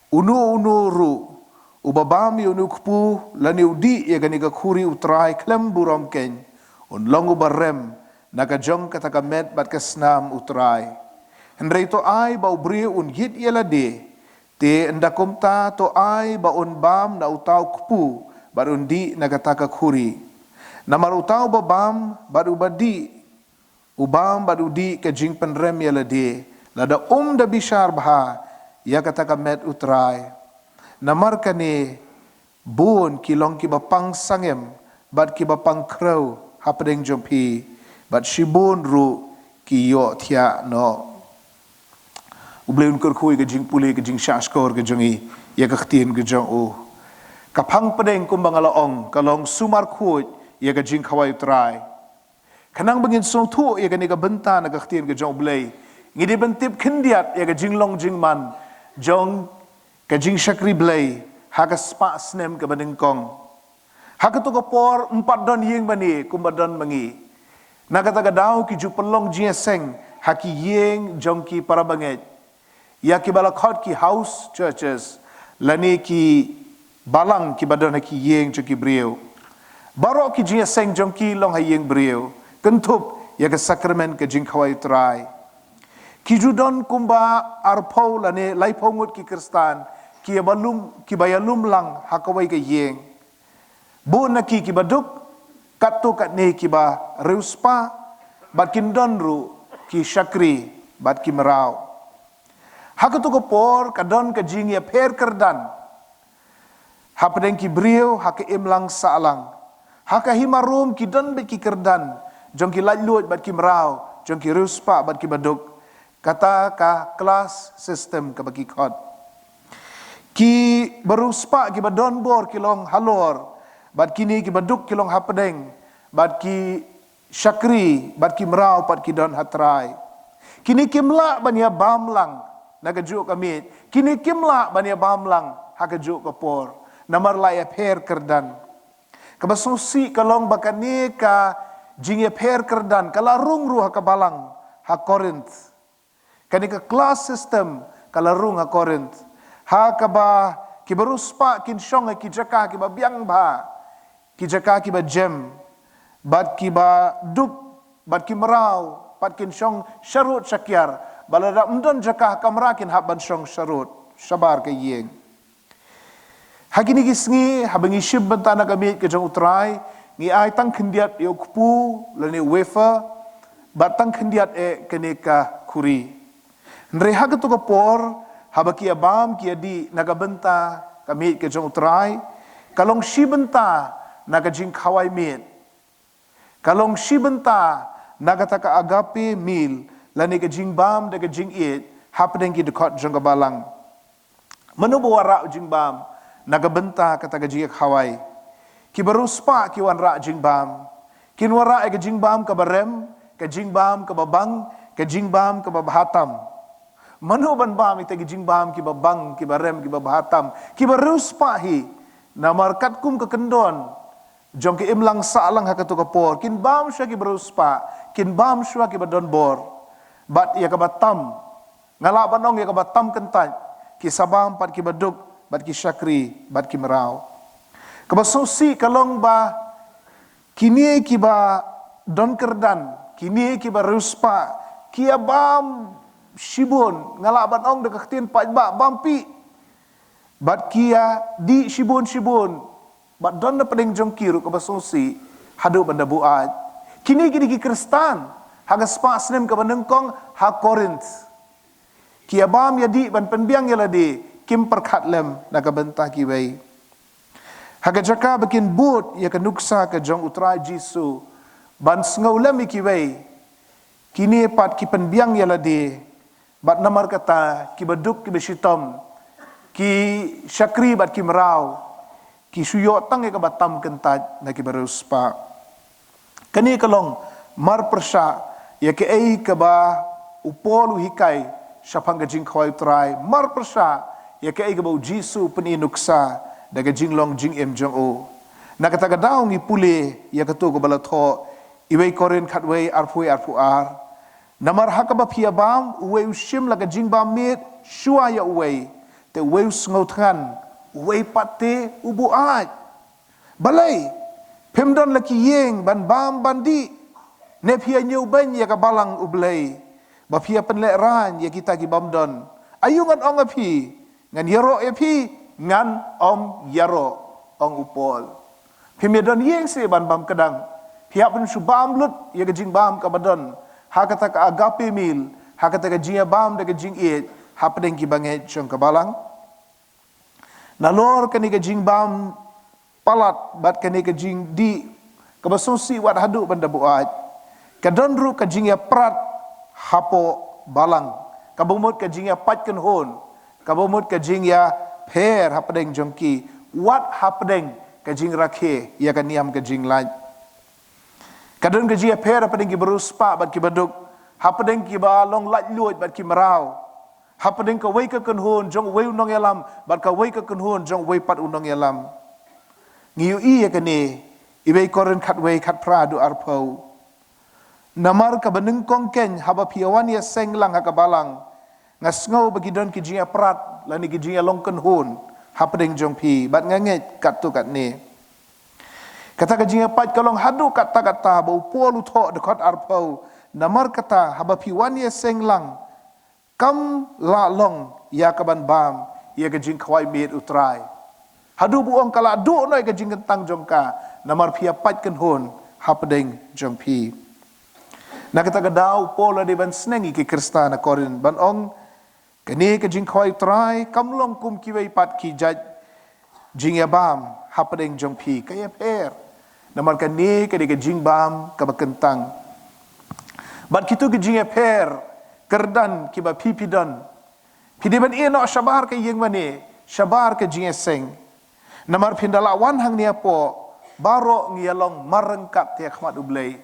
uno uno ruh uba bam ïa une u kpu lane u dih ïa kane ka khuri U Trai khlem burom keiñ, un long uba rem na ka jong kata ka met bad ka snam U Trai. Hynrei to ai ba u briew un ïit ïa lade, te ynda kumta to ai ba un bam na uta u kpu, bad un dih na kata ka khuri. Namar uta uba bam bad uba dih, u bam bad u dih ka jingpynrem ïa lade, lada um da bishar bha ïa kata ka met u Trai. Namar kane, bun ki long kiba pang sangem bad kiba pang khrew hapdeng jong phi, bad shibun ruh ki ïohthiah noh. U Blei un kyrkhu ïa ka jingpule, ka jingshahshkor ka jong i ïa ka ktien ka jong u. Ka phang pdeng, kumba nga la ong, ka long sumar khuid ïa ka jingkhawai u Trai. Khnang ba ngin sngewthuh ïa kane ka bynta na ka ktien ka jong u Blei, ngi dei ban tip khyndiat ïa ka jinglong jingman jong ka jingshakri Blei ha ka spah snem kaba nyngkong. Ha kato ka por ym pat don ïing mane kumba don ma ngi. Na kata ka daw ki ju pynlong jingïaseng ha ki ïing jong ki para bangeit, ïa kiba la khot ki house churches, lane ki balang kiba don ha ki ïing jong ki briew. Baroh ki jingïaseng jong ki long ha ïing briew, kynthup ïa ka sakramen ka jingkhawai u Trai. Ki ju don kumba arphew lane laiphew ngut ki Khristan kiba lum, kiba ïalum lang ha kawei ka ïing. Bun na ki kiba duk, katto katne kiba riewspah, bad kin don ruh ki shakri bad ki mraw. Ha kato ka por ka don ka jingïapher kyrdan hapdeng ki briew ha ka imlang sahlang. Ha ka hima Rom ki don beit ki kyrdan jong ki laitluid bad ki mraw, jong ki riewspah bad kiba duk. Kata ka class system kaba ki khot. Kiba riewspah, kiba don bor ki long halor, bad kine kiba duk ki long hapdeng, bad ki shakri bad ki mraw pat ki don ha trai. Kine kim lah ban ïa bam lang na kajuh ka miet, kine kim lah ban ïa bam lang ha kajuh ka por. Namar la ïapher kyrdan. Kaba sngewsih ka long ba kane ka jingïapher kyrdan ka la rung ruh ha ka balang ha Korinth. Kane ka class system ka la rung ha Korinth, ha kaba kiba riewspah kin shong ha ki jaka kiba biang bha, ki jaka kiba jem, bad kiba duk bad ki mraw pat kin shong sharud shakiar, bad lada ym don jaka ha kamra kin hap ban shong sharud shabar ka ïing. Ha kine ki sngi, haba ngi shim bynta na ka miet ka jong u Trai, ngi ai tang khyndiat ïa u kpu lane wafer, bad tang khyndiat eh kane ka khuri. Hynrei ha kato ka por, haba ki ïa bam ki ïa dih na ka bynta ka miet ka jong u Trai, ka long shi bynta na ka jingkhawai miet. Ka long shi bynta na kata ka agape meal, lane ka jingbam da ka jingïeit hapdeng ki dkhot jong ka balang. Mano ba wanrah u jingbam na ka bynta kata ka jingïakhawai? Kiba riewspah ki wanrah jingbam. Kin wanrah ïa ka jingbam kaba rem, ka jingbam kaba bang, ka jingbam kaba bha tam. Mano ban bam ïa kita ki jingbam kiba bang, kiba rem, kiba bha tam? Kiba riewspah hi. Namar katkum ka kyndon jong ka imlang sahlang ha kato ka por, kin bam shuwa kiba riewspah, kin bam shuwa kiba don bor. Bad ïa kaba tam, nga lah ban ong ïa kaba tam kyntait, ki sa bam pat kiba duk, bad ki shakri bad ki mraw. Kaba sngewsih ka long ba kine kiba don kyrdan, kine kiba riewspah, ki ïa bam shibun, nga lah ban ong da ka ktien paidbah, bam pih. Bad ki ïa dih shibun shibun, bad don na pdeng jong ki ruh kaba sngewsih haduh ban da buaid. Kine ki dei ki Khristan ha ka spah snem kaba nyngkong ha Korinth. Ki ïa bam ïa dih ban pynbiang ïa lade, kim pyrkhat lem na ka bynta kiwei. Ha ka jaka ba kin bud ïa ka nuksa ka jong u Trai Jisu ban sngew lem ïa kiwei, kine pat ki pynbiang ïa lade. Bad namar kata, kiba duk kiba shitom, ki shakri bad ki mraw, ki shu ïoh tang ïa kaba tam kyntait na kiba riewspah. Kane ka long mar pyrshah ïa kaei kaba u Paul u hikai shaphang ka jingkhawai u Trai, mar pyrshah ïa kaei kaba u Jisu u pyni nuksa da ka jinglong jingim jong u. Na kata ka daw ngi pule ïa kato kaba la thoh, Iwei Korinth khatwei, arphew, arphew ar. Namar ha kaba phi ïa bam, uwei u shim la ka jingbam miet shuwa ïa uwei, te uwei u sngew thngan, uwei pat te u buaid. Balei? Phim don la ki ïing ban bam ban dih, ne phi ïa ñiewbeiñ ïa ka balang U Blei? ba phi ïa pynlehrain ïa kita ki bym don. Aïu ngan ong ïa phi, ngan ïaroh ïa phi? Ngan ym ïaroh, ong u Paul. Phim ïa don ïing seh ban bam kdang. Phi hap ban shu bam lut ïa ka jingbam kaba don ha kata ka agape meal, ha kata ka jingïabam da ka jingïeit hapdeng ki bangeit jong ka balang. Nalor kane ka jingbam palat bad kane ka jingdih kaba sngewsih wat haduh ban da buaid, ka don ruh ka jingïaprat hapoh balang, kaba mut ka jingïapait kynhun, kaba mut ka jingïapher hapdeng jong ki, wat hapdeng ka jingrakhe ïa ka niam ka jinglait. Ka don ka jingïapher hapdeng kiba riewspah bad kiba duk, hapdeng kiba long laitluid bad ki mraw, hapdeng kawei ka kynhun jong uwei u nongïalam bad kawei ka kynhun jong uwei pat u nongïalam. Ngi ïohi ïa kane, iwei Korinth khatwei, khatphra haduh arphew. Namar kaba nyngkong keiñ, haba phi ïa wan ïaseng lang ha ka balang, nga sngew ba ki don ki jingïaprat lane ki jingïalong kynhun hapdeng jong phi, bad nga ngeit katto katne. Kata ka jingïapait ka long haduh katta katta ba u Paul u thoh, dkhot arphew. Namar kata, haba phi wan ïaseng lang, kam lah long ïa kaban bam ïa ka jingkhawai miet U Trai, haduh ba u ong ka lah duh noh ïa ka jingkyntang jong ka, namar phi ïapait kynhun hapdeng jong phi. Na kata ka daw u Paul u la dei ban sneng ïa ki Khristan na Korinth ban ong, kane ka jingkhawai U Trai kam long kum kiwei pat ki jait jingïabam hapdeng jong phi, ka ïapher. Namar kane ka dei ka jingbam kaba kyntang. Bad kito ki jingïapher kyrdan kiba phi phi don, phi dei ban ïeh noh shabar ka ïing mane, shabar ka jingïaseng. Namar phin da lah wan hangne hapoh, baroh ngi ïalong marryngkat ha khmat U Blei.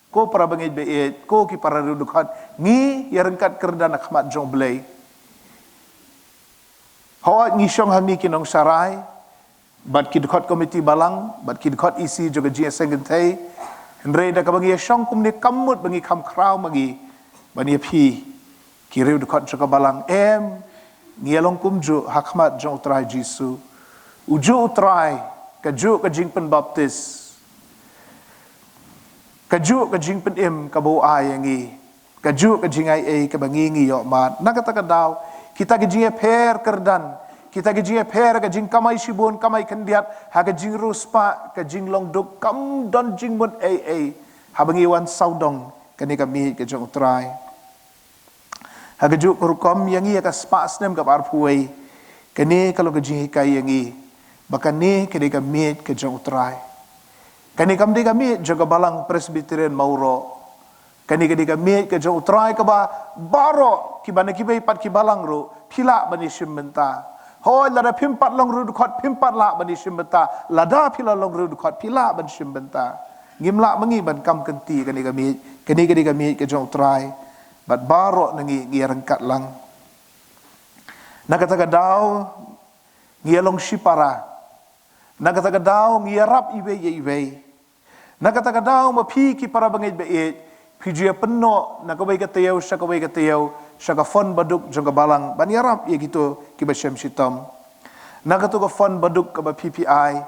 Ko para bangeit ba ïeit, ko ki para riewdkhot, ngi ïaryngkat kyrdan ha khmat jong U Blei. Hooid, ngi shong hangne ki nongsharai, bad ki dkhot komiti balang, bad ki dkhot E C jong ka jingïaseng kynthei. Hynrei da kaba ngi ïashong kumne kam mut ba ngi kham khraw ma ngi ban ïa phi ki riewdkhot jong ka balang, em. Ngi ïalong kumjuh ha khmat jong U Trai Jisu. U juh U Trai, ka juh ka jingpynbaptis, ka juh ka jingpynim kaba u ai ïa ngi, ka juh ka jingaiei kaba ngi ngi ïoh mad. Na kata ka daw, kita ki jingïapher kyrdan, kita ki jingïapher, ka jingkamai shibun kamai khyndiat, ha ka jingriewspah, ka jinglong duk, kam don jingmut ei ei haba ngi wan sawdong kane ka miej ka jong U Trai. Ha ka juh ka rukom ïa ngi ha ka spah snem kaba arphew wei, kane ka long ka jinghikai ïa ngi ba kane ka dei ka miej ka jong U Trai. Kane kam dei ka miej jong ka Balang Presbyterian Mawroh. Kane ka dei ka miej ka jong U Trai kaba baroh kiba na kiwei pat ki balang ruh phi lah ban ïashim bynta. Hooid, lada phim pat long riewdkhot phim pat lah ban ïashim bynta. Lada phi la long riewdkhot phi lah ban shim bynta. Ngim lah ma ngi ban kam kynti kane ka miej. Kane ka dei ka miej ka jong U Trai. Bad baroh na ngi ngi ïaryngkat lang. Na kata ka daw ngi ïalong shipara. Na kata ka daw ngi ïarap iwei ïa iwei. Na kata ka daw ma phi ki para bangeit ba ïeit, phi ju ïa pynnoh na kawei ka taïew sha kawei ka taïew, sha ka fund baduk jong ka balang ban ïarap ïa kito kiba shem shitom. Na kato ka fund baduk kaba phi phi ai,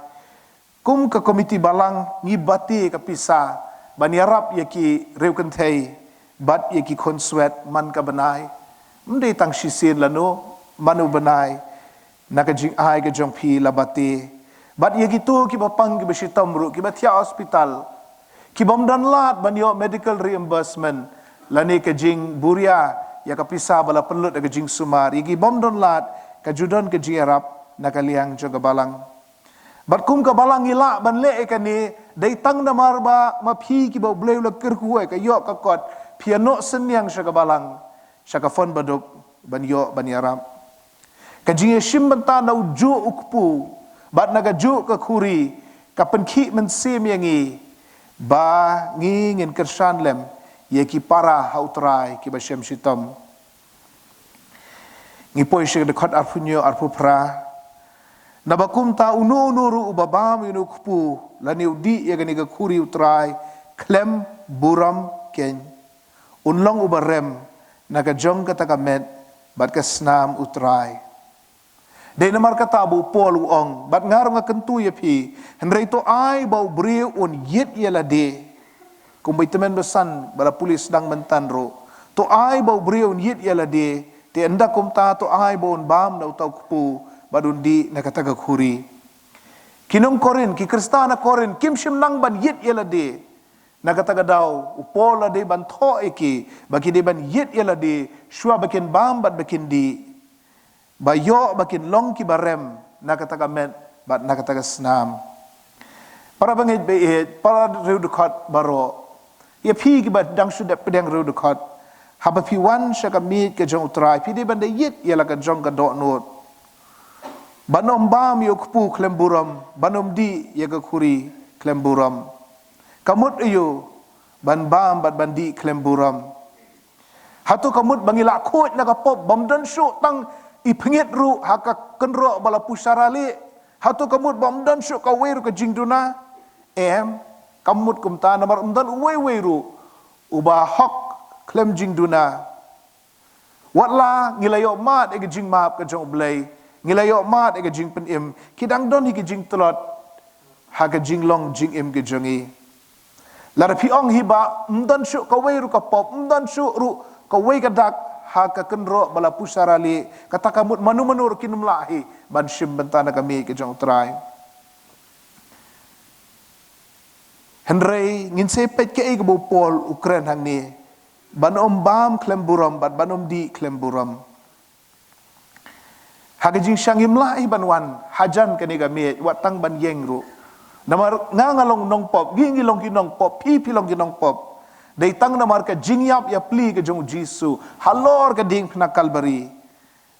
kum ka komiti balang ngi bati ka pisa ban ïarap ïa ki riew kynthei bad ïa ki khun swet man ka bnai. Ym dei tang shisien lano, man u bnai, na ka jingai ka jong phi la bati. Bad ïa kito kiba pang kiba shitom ruh kiba thiah hospital, kibym don lad ban ïoh medical reimbursement lane ka jingburia ïa ka pisa ba la pynlut da ka jingsumar, ïa kibym don lad ka ju don ka jingïarap na ka liang jong ka balang. Bad kum ka balang ngi lah ban leh ïa kane, dei tang namar ba ma phi kiba U Blei u la kyrkhu ïa ka ïoh ka kot, phi ïa noh synñiang sha ka balang, sha ka fund baduk ban ïoh ban ïarap. Ka jingïashim bynta na u juh u kpu bad na ka juh ka khuri ka pynkhih mynsiem ïa ngi ba ngi ngin kyrshan lem ïa ki para ha U Trai kiba shem shitom. Ngi poi sha ka dkhot arphew hynñiew, arphew phra. Naba kumta uno uno ruh uba bam ïa une u kpu lane u dih ïa kane ka khuri U Trai khlem burom keiñ, un long uba rem na ka jong kata ka met bad ka snam U Trai. Dei namar kata ba u Paul u ong, bad nga ruh nga kyntu ïa phi, hynrei to ai ba u briew un ïit ïa lade. Kumba i tymmen basan ba la pule sdang mynta ruh, To ai ba u briew un ïit ïa lade, te ynda kumta to ai ba un bam na uta u kpu, bad un dih na kata ka khuri. Ki nong Korinth, ki Khristan na Korinth, kim shym nang ban ïit ïa lade. Na kata ka daw, u Paul u la dei ban thoh ïa ki, ba ki dei ban ïit ïa lade, shuwa ba kin bam bad ba kin dih. Ba ïoh ba kin long kiba rem, na kata ka met, bad na kata ka snam. Para bangeit ba ïeit, para riewdkhot baroh. Ïa phi kiba dang shu dep pdiang riewdkhot. Haba phi wan sha ka miej ka jong u Trai, phi dei ban da ïit ïa la ka jong ka dohnud. Ban ym bam ïa u kpu khlem burom, ban ym dih ïa ka khuri khlem burom. Ka mut aïu, ban bam bad ban dih khlem burom. Hato ka mut ba ngi la khuid na ka pop, bym don shuh tang i pynïit ruh ha ka kynroh ba la pushara leh. Hato ka mut bym don shuh kawei ruh ka jingduna. Em, ka mut kumta namar ym don uwei uwei ruh uba hok khlem jingduna. Wat la ngi la ïoh mad ïa ka jingmap ka jong u Blei, ngi la ïoh mad ïa ka jingpynim, ki dang don hi ki jingtlot ha ka jinglong jingim ka jong ngi. Lada phi ong hi ba ym don shuh kawei ruh ka pop, ym don shuh ruh kawei ka dak ha ka kynroh ba la pushara leh, kata ka mut mano mano ruh kin ym lah hi ban shim bynta na ka miej ka jong u Trai. Hynrei ngin sa peit kaei kaba u Paul u kren hangne, ban ym bam khlem burom bad ban ym dih khlem burom. Ha ka jingshang ngim lah hi ban wan hajan kane ka miej, wat tang ban ïeng ruh. Namar nga nga long nongpop, ngi ngi long ki nongpop, phi phi long ki nongpop. Dei tang namar ka jingïap ïapli ka jong u Jisu halor ka diengphna Kalbari,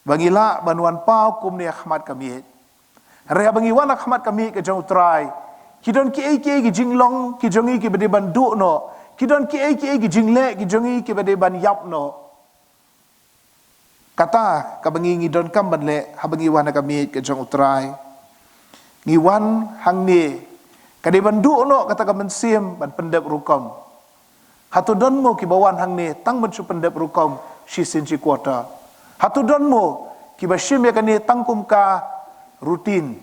ba ngi lah ban wan paw kumne ha khmat ka miej. Hynrei haba ngi wan ha khmat ka miej ka jong u Trai, ki don kiei kiei ki jinglong ki jong ngi kiba dei ban duh noh, ki don kiei kiei ki jingleh ki jong ngi kiba dei ban ïap noh. Kata kaba ngi ngi donkam ban leh haba ngi wan ha ka miej ka jong u Trai. Ngi wan hangne, ka dei ban duh noh kata ka mynsiem ban pyndep rukom. Hato don mo kiba wan hangne tang ban shu pyndep rukom shisien shi quarter? Hato don mo kiba shim ïa kane tang kum ka routine,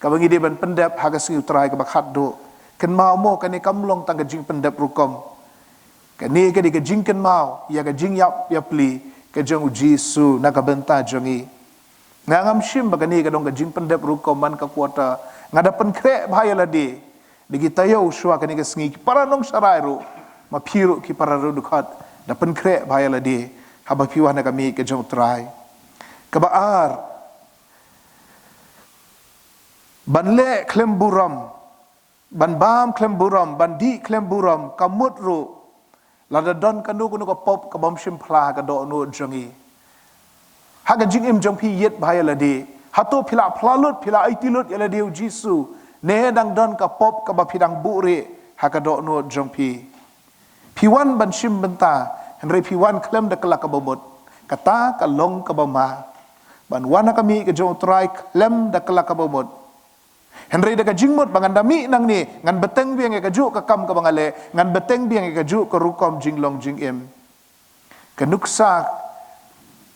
kaba ngi dei ban pyndep ha ka sngi u Trai kaba khatduh? Kynmaw mo, kane kam long tang ka jingpyndep rukom. Kane ka dei ka jingkynmaw ïa ka jingïap ïapli ka jong u Jisu na ka bynta jong ngi. Nga ngam shim ba kane ka dei ka jingpyndep rukom man ka quarter. Nga da pynkhreh bha ïa lade da ki taïew shuwa kane ka sngi, ki para nongsharai ruh, ma phi ruh ki para riewdkhot, da pynkhreh bha ïa lade haba phi wan ha ka miej ka jong u Trai. Kaba ar, ban leh khlem burom, ban bam khlem burom, ban dih khlem burom, ka mut ruh lada don kano kano ka pop kabym shym phla ha ka dohnud jong ngi. Ha ka jingim jong phi, ïit bha ïa lade. Hato phi la phla lut, phi la aiti lut ïa lade u Jisu, ne dang don ka pop kaba phi dang buhrieh ha ka dohnud jong phi? Phi wan ban shim bynta, hynrei phi wan khlem da kylla kaba mut. Kata ka long kaba ma. Ban wan ha ka miej ka jong u Trai khlem da kylla kaba mut. Hynrei da ka jingmut ba ngan da mih nangne, ngan bteng biang ïa kajuh ka kam kaba nga leh, ngan bteng biang ïa kajuh ka rukom jinglong jingim. Ka nuksa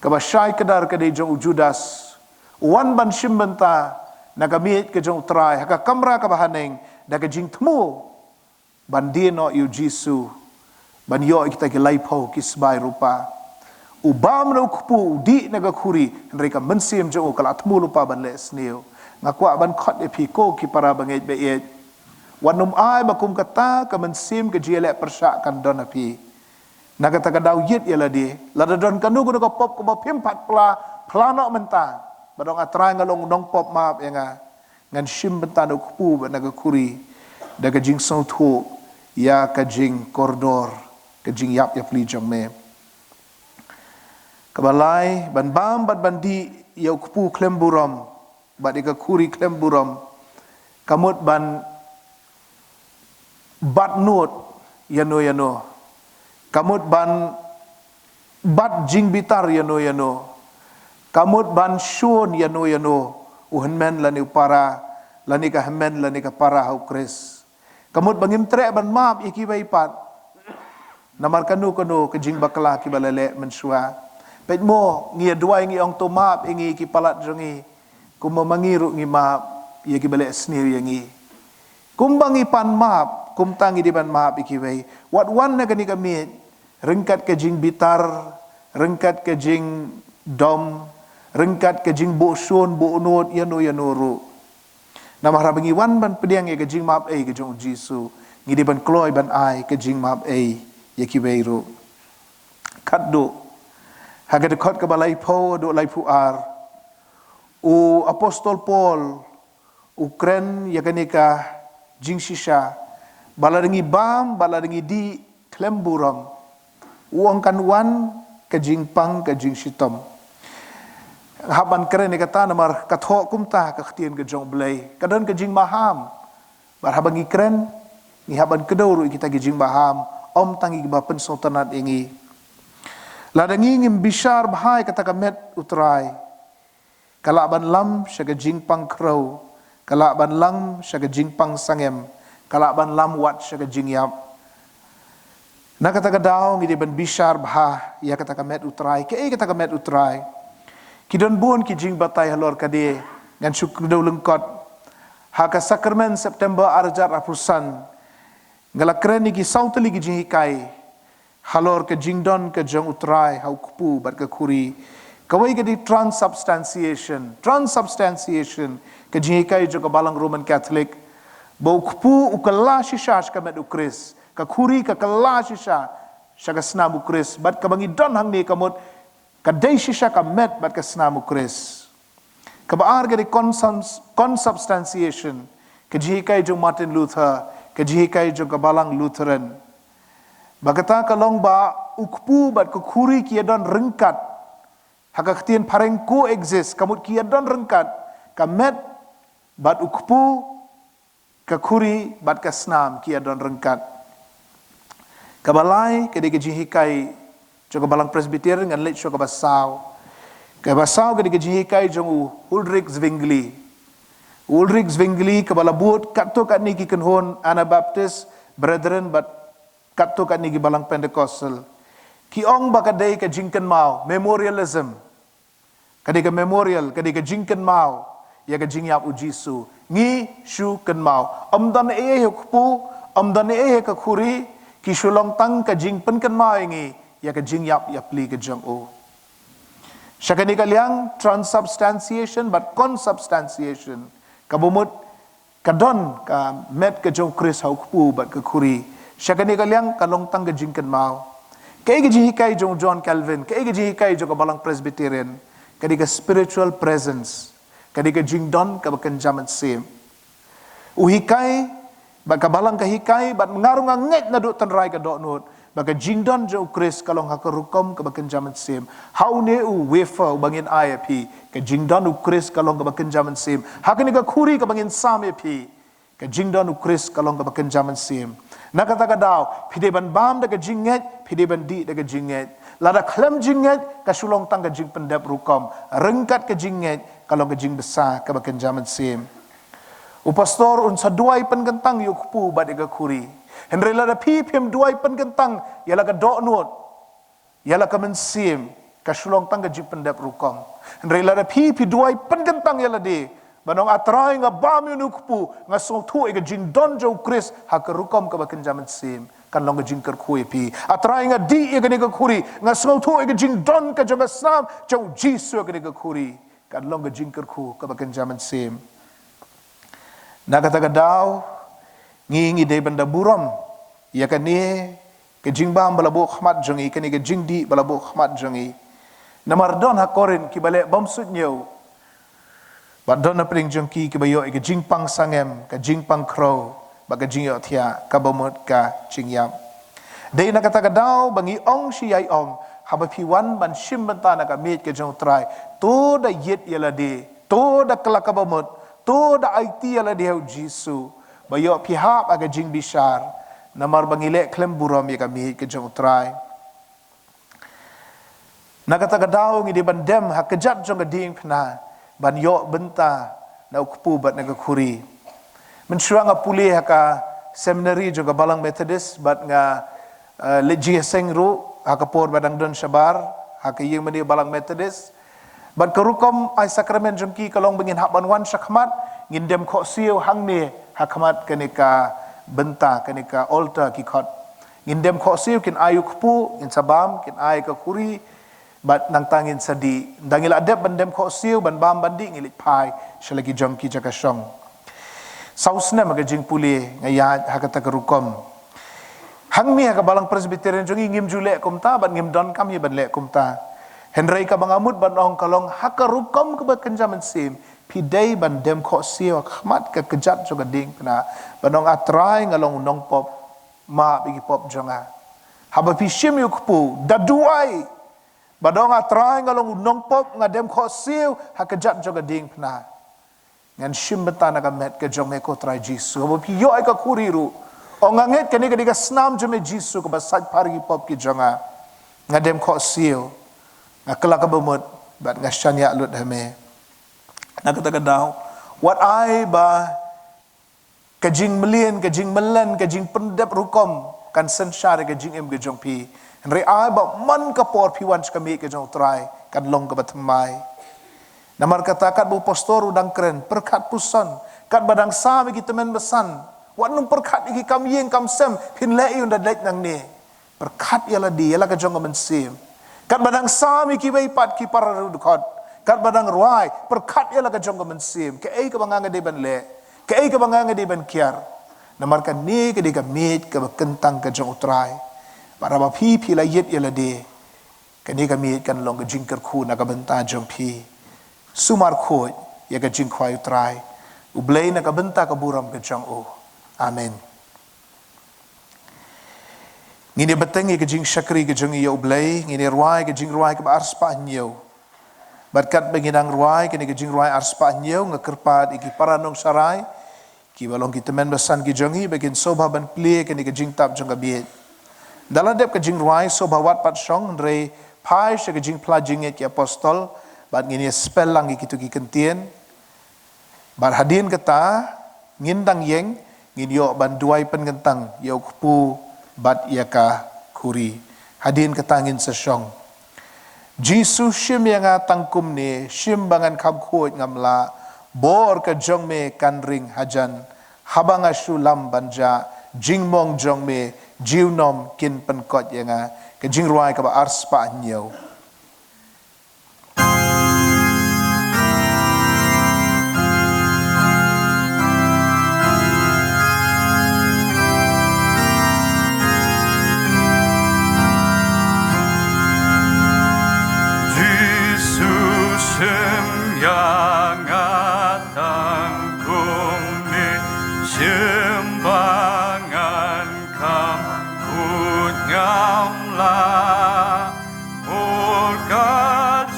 kaba shai kdar ka dei jong u Judas. U wan ban shim bynta na ka miej ka jong u Trai ha ka kamra kaba haneng, da ka jingthmu ban die noh ïa u Jisu, ban ïoh ïa kita ki laiphew ki sbai rupa. U bam na u kpu, u dih na ka khuri, hynrei ka mynsiem jong u ka la thmu lypa ban leh sniew. Nga kwah ban khot ïa phi ko ki para bangeit ba ïeit, wat nym ai ba kum kata ka mynsiem ka jingïaleh pyrshah kan don ha phi. Na kata ka daw, ïit ïa lade. Lada don kano kano ka pop kaba phim pat phla, phla noh mynta. Bad ong, A Trai, nga long nongpop, map ïa nga. Ngan shim bynta na u kpu bad na ka khuri da ka jingsngewthuh ïa ka jingkordor, ka jingïap ïapli jong me. Kaba lai, ban bam bad ban dih ïa u kpu khlem burom bad ïa ka khuri khlem burom, ka mut ban bat nud ïano ïano. Ka mut ban bat jingbitar ïano ïano. Ka mut ban shun ïano ïano u hynmen lane u para, lane ka hynmen lane ka para ha u Khrist. Ka mut ba ngim treh ban map ïa kiwei pat namar kano kano ka jingbakla kiba la leh mynshuwa. Peit mo, ngi ïa duwai, ngi ong, to map ïa ngi ki palat jong ngi, kumba ma ngi ruh ngi map ïa kiba leh sniew ïa ngi. Kumba ngi pan map, kumta ngi dei ban map ïa kiwei. Wat wan na kane ka miej ryngkat ka jingbitar, ryngkat ka jingdom, ryngkat ka jingbuh shun buh nud ïano ïano ruh. Namar haba ngi wan ban pdiang ïa ka jingmap ei ka jong u Jisu, ngi dei ban kloi ban ai ka jingmap ei ïa kiwei ruh. Katduh ha ka dkhot kaba laiphew haduh laiphew ar, u apostol Paul u kren ïa kane ka jingshisha, ba lada ngi bam, ba lada ngi dih khlem burom, u ong kan wan ka jingpang ka jingshitom. Hap ban kren ïa kata namar ka thoh kumta ka ktien ka jong U Blei, ka don ka jingmaham. Bad haba ngi kren, ngi hap ban kdew ruh ïa kita ki jingmaham, ym tang ïa kiba pynsngewtynnat ïa ngi. Lada ngi ngim bishar bha ïa kata ka met U Trai, ka lah ban lam sha ka jingpang khrew, ka lah ban lam sha ka jingpang sangem, ka lah ban lam wat sha ka jingïap. Na kata ka daw ngi dei ban bishar bha ïa kata ka met U Trai. Kaei kata ka met U Trai? Ki don bun ki jingbatai halor kane, ngan shu kdew lyngkot. Ha ka sakramen September ar hajar arphew san, nga la kren ïa ki saw tylli ki jinghikai halor ka jingdon ka jong U Trai ha u kpu bad ka khuri. Kawei ka dei transubstantiation. Transubstantiation, ka jinghikai jong ka balang Roman Catholic, ba u kpu u kylla shisha sha ka met U Khrist, ka khuri ka kylla shisha sha ka snam U Khrist. Bad kaba ngi don hangne ka mut ka dei shisha ka met bad ka snam U Khrist. Kaba ar ka dei consubs-, consubstantiation, ka jinghikai jong Martin Luther, ka jinghikai jong ka balang Lutheran. Ba kata ka long ba u kpu bad ka khuri ki ïa don ryngkat. Ha ka ktien phareng coexist, ka mut ki ïa don ryngkat. Ka met bad u kpu, ka khuri bad ka snam ki ïa don ryngkat. Kaba lai ka dei ka jinghikai jong ka balang Presbyterian, ngan leit shuwa kaba saw. Kaba saw ka dei ka jinghikai jong u Ulrich Zwingli. U Ulrich Zwingli kaba la bud katto katne ki kynhun Anabaptist Brethren bad katto katne ki balang Pentecostal. Ki ong ba ka dei ka jingkynmaw, memorialism. Ka dei ka memorial, ka dei ka jingkynmaw ïa ka jingïap u Jisu. Ngi shu kynmaw. Ym don ei ei ha u kpu, ym don ei ei ha ka khuri, ki shu long tang ka jingpynkynmaw ïa ngi ïa ka jingïap ïapli ka jong u. Sha kane ka liang, transubstantiation bad consubstantiation, kaba mut ka don ka met ka jong u Khrist ha u kpu bad ka khuri. Sha kane ka liang ka long tang ka jingkynmaw. Kaei ka jinghikai jong u John Calvin, kaei ka jinghikai jong ka balang Presbyterian? Ka dei ka spiritual presence, ka dei ka jingdon kaba kynja mynsiem. U hikai, bad ka balang ka hikai, bad nga ruh nga ngeit naduh tynrai ka dohnud ba ka jingdon jong u Khrist ka long ha ka rukom kaba kynja mynsiem. Ha une u wafer uba ngin ai ïa phi, ka jingdon u Khrist ka long kaba kynja mynsiem. Ha kane ka khuri kaba ngin sam ïa phi, ka jingdon u Khrist ka long kaba kynja mynsiem. Na kata ka daw, phi dei ban bam da ka jingngeit, phi dei ban dih da ka jingngeit. Lada khlem jingngeit, ka shu long tang ka jingpyndep rukom. Ryngkat ka jingngeit, ka long ka jingbsa kaba kynja mynsiem. U pastor un sa duwai pynkyntang ïa u kpu bad ïa ka khuri. Hynrei lada phi phim duwai pynkyntang ïa la ka dohnud, ïa la ka mynsiem, ka shu long tang ka jingpyndep rukom. Hynrei lada phi, phi duwai pynkyntang ïa lade, ban ong, A Trai, nga bam ïa une u kpu, nga sngewthuh ïa ka jingdon jong u Khrist ha ka rukom kaba kynja mynsiem, kan long ka jingkyrkhu ïa phi. A Trai, nga dih ïa kane ka khuri, nga sngewthuh ïa ka jingdon ka jong ka snam jong u Jisu ha kane ka khuri, kan long ka jingkyrkhu kaba kynja mynsiem. Na kata ka daw, ngi, ngi dei ban da burom ïa kane ka jingbam ba la buh khmat jong ngi, kane ka jingdih ba la buh khmat jong ngi. Namar don ha Korinth kiba leh bymsuidñiew, bad don na pdeng jong ki kiba ïoh ïa ka jingpang sangem, ka jingpang khrew, bad ka jingïohthiah, kaba mut ka jingïap. Dei na kata ka daw ba ngi ong shi ïai ong, haba phi wan ban shim bynta na ka miej ka jong u Trai, to da ïit ïa lade, to da kylla kaba mut, to da aiti ïa lade ha u Jisu, ba ïoh phi hap ha ka jingbishar, namar ba ngi leh khlem burom ïa ka miej ka jong u Trai. Na kata ka daw ngi dei ban dem ha kjat jong ka diengphna ban ïoh bynta na u kpu bad na ka khuri. Mynshuwa nga pule ha ka seminary jong ka Balang Methodist bad nga, eh, leit jingïaseng ruh ha ka por ba dang don shabar ha ka ïing mane Balang Methodist. Bad ka rukom ai sakramen jong ki ka long ba ngin hap ban wan shakhmat, ngin dem khohsiew hangne ha khmat kane ka bynta, kane ka altar ki khot. Ngin dem khohsiew, kin ai u kpu, ngin sa bam, kin ai ka khuri, bad nangta ngin sa dih. Ynda ngi la dep ban dem khohsiew, ban bam, ban dih, ngi leit phai sha la ki jong ki jaka shong. Saw snem ha ka jingpule nga ïaid ha kata ka rukom. Hangne ha ka Balang Presbyterian jong ngi ngim ju leh kumta, bad ngim donkam hi ban leh kumta. Hynrei kaba nga mut ban ong ka long ha ka rukom kaba kynja mynsiem, phi dei ban dem khohsiew ha khmat ka kjat jong ka diengphna, ban ong, A Trai, nga long u nongpop, map ïa ki pop jong nga. Haba phi shim ïa u kpu, da duwai, bad ong, A Trai, nga long u nongpop, nga dem khohsiew ha kjat jong ka diengphna. Ngan shim bynta na ka met ka jong me, ko Trai Jisu. Haba phi ïoh ïa ka khuri ruh, ong, Nga ngeit kane ka dei ka snam jong me Jisu, kaba sait phar ïa ki pop ki jong nga. Nga dem khohsiew, nga kylla kaba mut, bad nga shaniah lut ha me. Na kata ka daw, wat ai ba ka jingmlien, ka jingmlien, ka jingpyndep rukom kan synshar ïa ka jingim ka jong phi. Hynrei ai ba man ka por phi wan sha ka miej ka jong u Trai, kan long kaba thymmai. Namar kata, katba u pastor u dang kren, pyrkhat puson, katba dang sam ïa ki tymmen basan, wat nym pyrkhat ïa ki kam ïing kam sem, phin leh ïa u ynda leit nangne. Pyrkhat ïa lade, ïa la ka jong ka mynsiem. Katba dang sam ïa kiwei pat ki para riewdkhot, katba dang rwai, pyrkhat ïa la ka jong ka mynsiem. Kaei kaba nga nga dei ban leh, kaei kaba nga nga dei ban kiar. Namar kane ka dei ka miej kaba kyntang ka jong u Trai. Bad haba phi, phi la ïit ïa lade, kane ka miej kan long ka jingkyrkhu na ka bynta jong phi. Sumar khuid ïa ka jingkhwai u Trai. U Blei na ka bynta ka burom ka jong u. Amen. Ngin ïa bteng ïa ka jingshakri ka jong ngi ïa u Blei, ngin ïa rwai ka jingrwai kaba arspah hynñiew. Bad katba ngi nang rwai kane ka jingrwai arspah hynñiew, nga kyrpad ïa ki para nongsharai, kiba long ki tymmen basan ki jong ngi, ba kin sngewbha ban plie kane ka jingtap jong ka miej. Ynda la dep ka jingrwai, sngewbha wat pat shong, hynrei phai sha ka jingphla jingngeit ki apostol, bad ngin ïa spell lang ïa kito ki kyntien. Bad hadien kata, ngin dang ïeng, ngin ïoh ban duwai pynkyntang ïa u kpu bad ïa ka khuri. Hadien kata ngin sa shong. Jisu, shim ïa nga tang kumne, shim ba ngan kham khuid ngam lah, bor ka jong me kan ring hajan, haba nga shu lam ban jah, jingmong jong me junom kin pynkoit ïa nga. Ka jingrwai kaba arspah hynñiew. Jisu, shim ïa nga tang kumne, shim ba ngan kham khuid ngam lah. Bor ka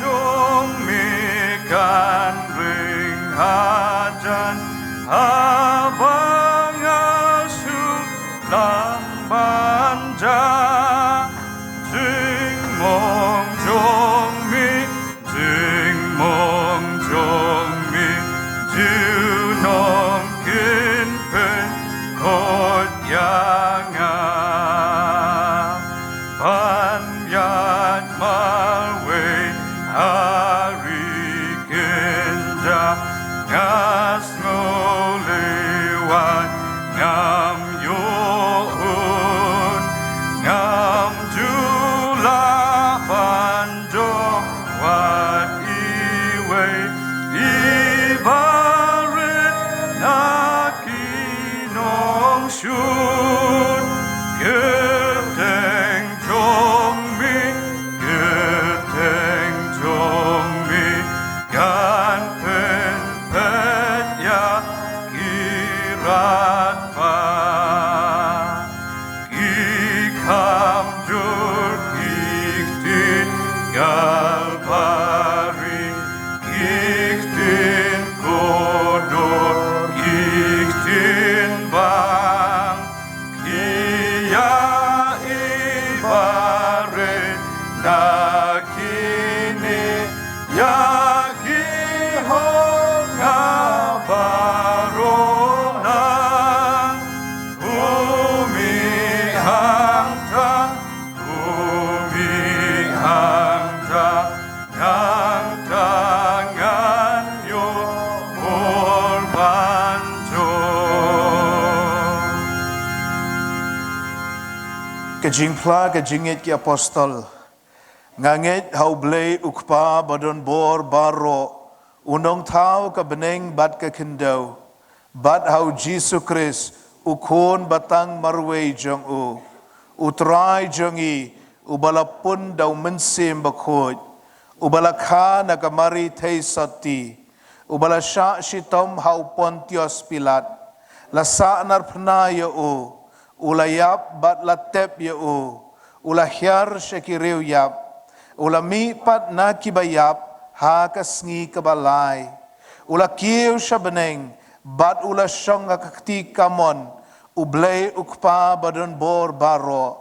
jong me kan ring hajan, haba nga shu lam ban jah, jingmong jong me, jingmong jong me, junom kin pynkoit ïa nga. Ban ïaid marwei ha ri kynjah, nga sngewlei wat ngam ïoh un, ngam ju lah ban jop wat iwei i barit na ki nongshun. Kyrteng jong me, kyrteng jong me, kan pynpait ïa ki radbah. Ki kham jur, ki ktien Kalbari, ki ktien kordor, ki ktien bang, ki ïa-i barit na kine, ïa ki hok nga baroh lang. Ka jingphla ka jingngeit ki apostol. Nga ngeit ha U Blei U Kpa ba don bor baroh, U Nongthaw ka bneng bad ka khyndew, bad ha U Jisu Khrist, U Khun ba tang marwei jong U, U Trai jong ngi, uba la pun da U Mynsiem Bakhuid, uba la kha na ka Mari thei sotti, uba la shah shitom ha U Pontius Pilat, la sahnarphna ïa u, u la ïap bad la tep ïa u, u la hiar sha ki riewïap, u la mih pat na kiba ïap ha ka sngi kaba lai, u la kiew sha bneng, bad u la shong ha ka kti kamon U Blei U Kpa ba don bor baroh.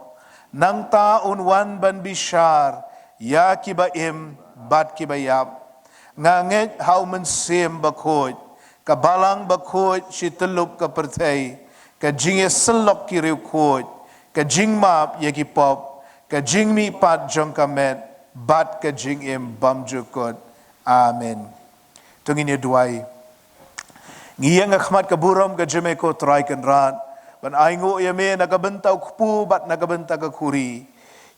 Nangta un wan ban bishar ïa kiba im bad kiba ïap. Nga ngeit ha U Mynsiem Bakhuid, ka Balang Bakhuid shi tyllup ka pyrthei, ka jingïasyllok ki riewkhuid, ka jingmap ïa ki pop, ka jingmihpat jong ka met, bad ka jingim bymjukut. Amen. To ngin ïa duwai. Ngi ïeng ha khmat ka burom ka jong me ko Trai Kynrad, ban ainguh ïa me na ka bynta u kpu bad na ka bynta ka khuri,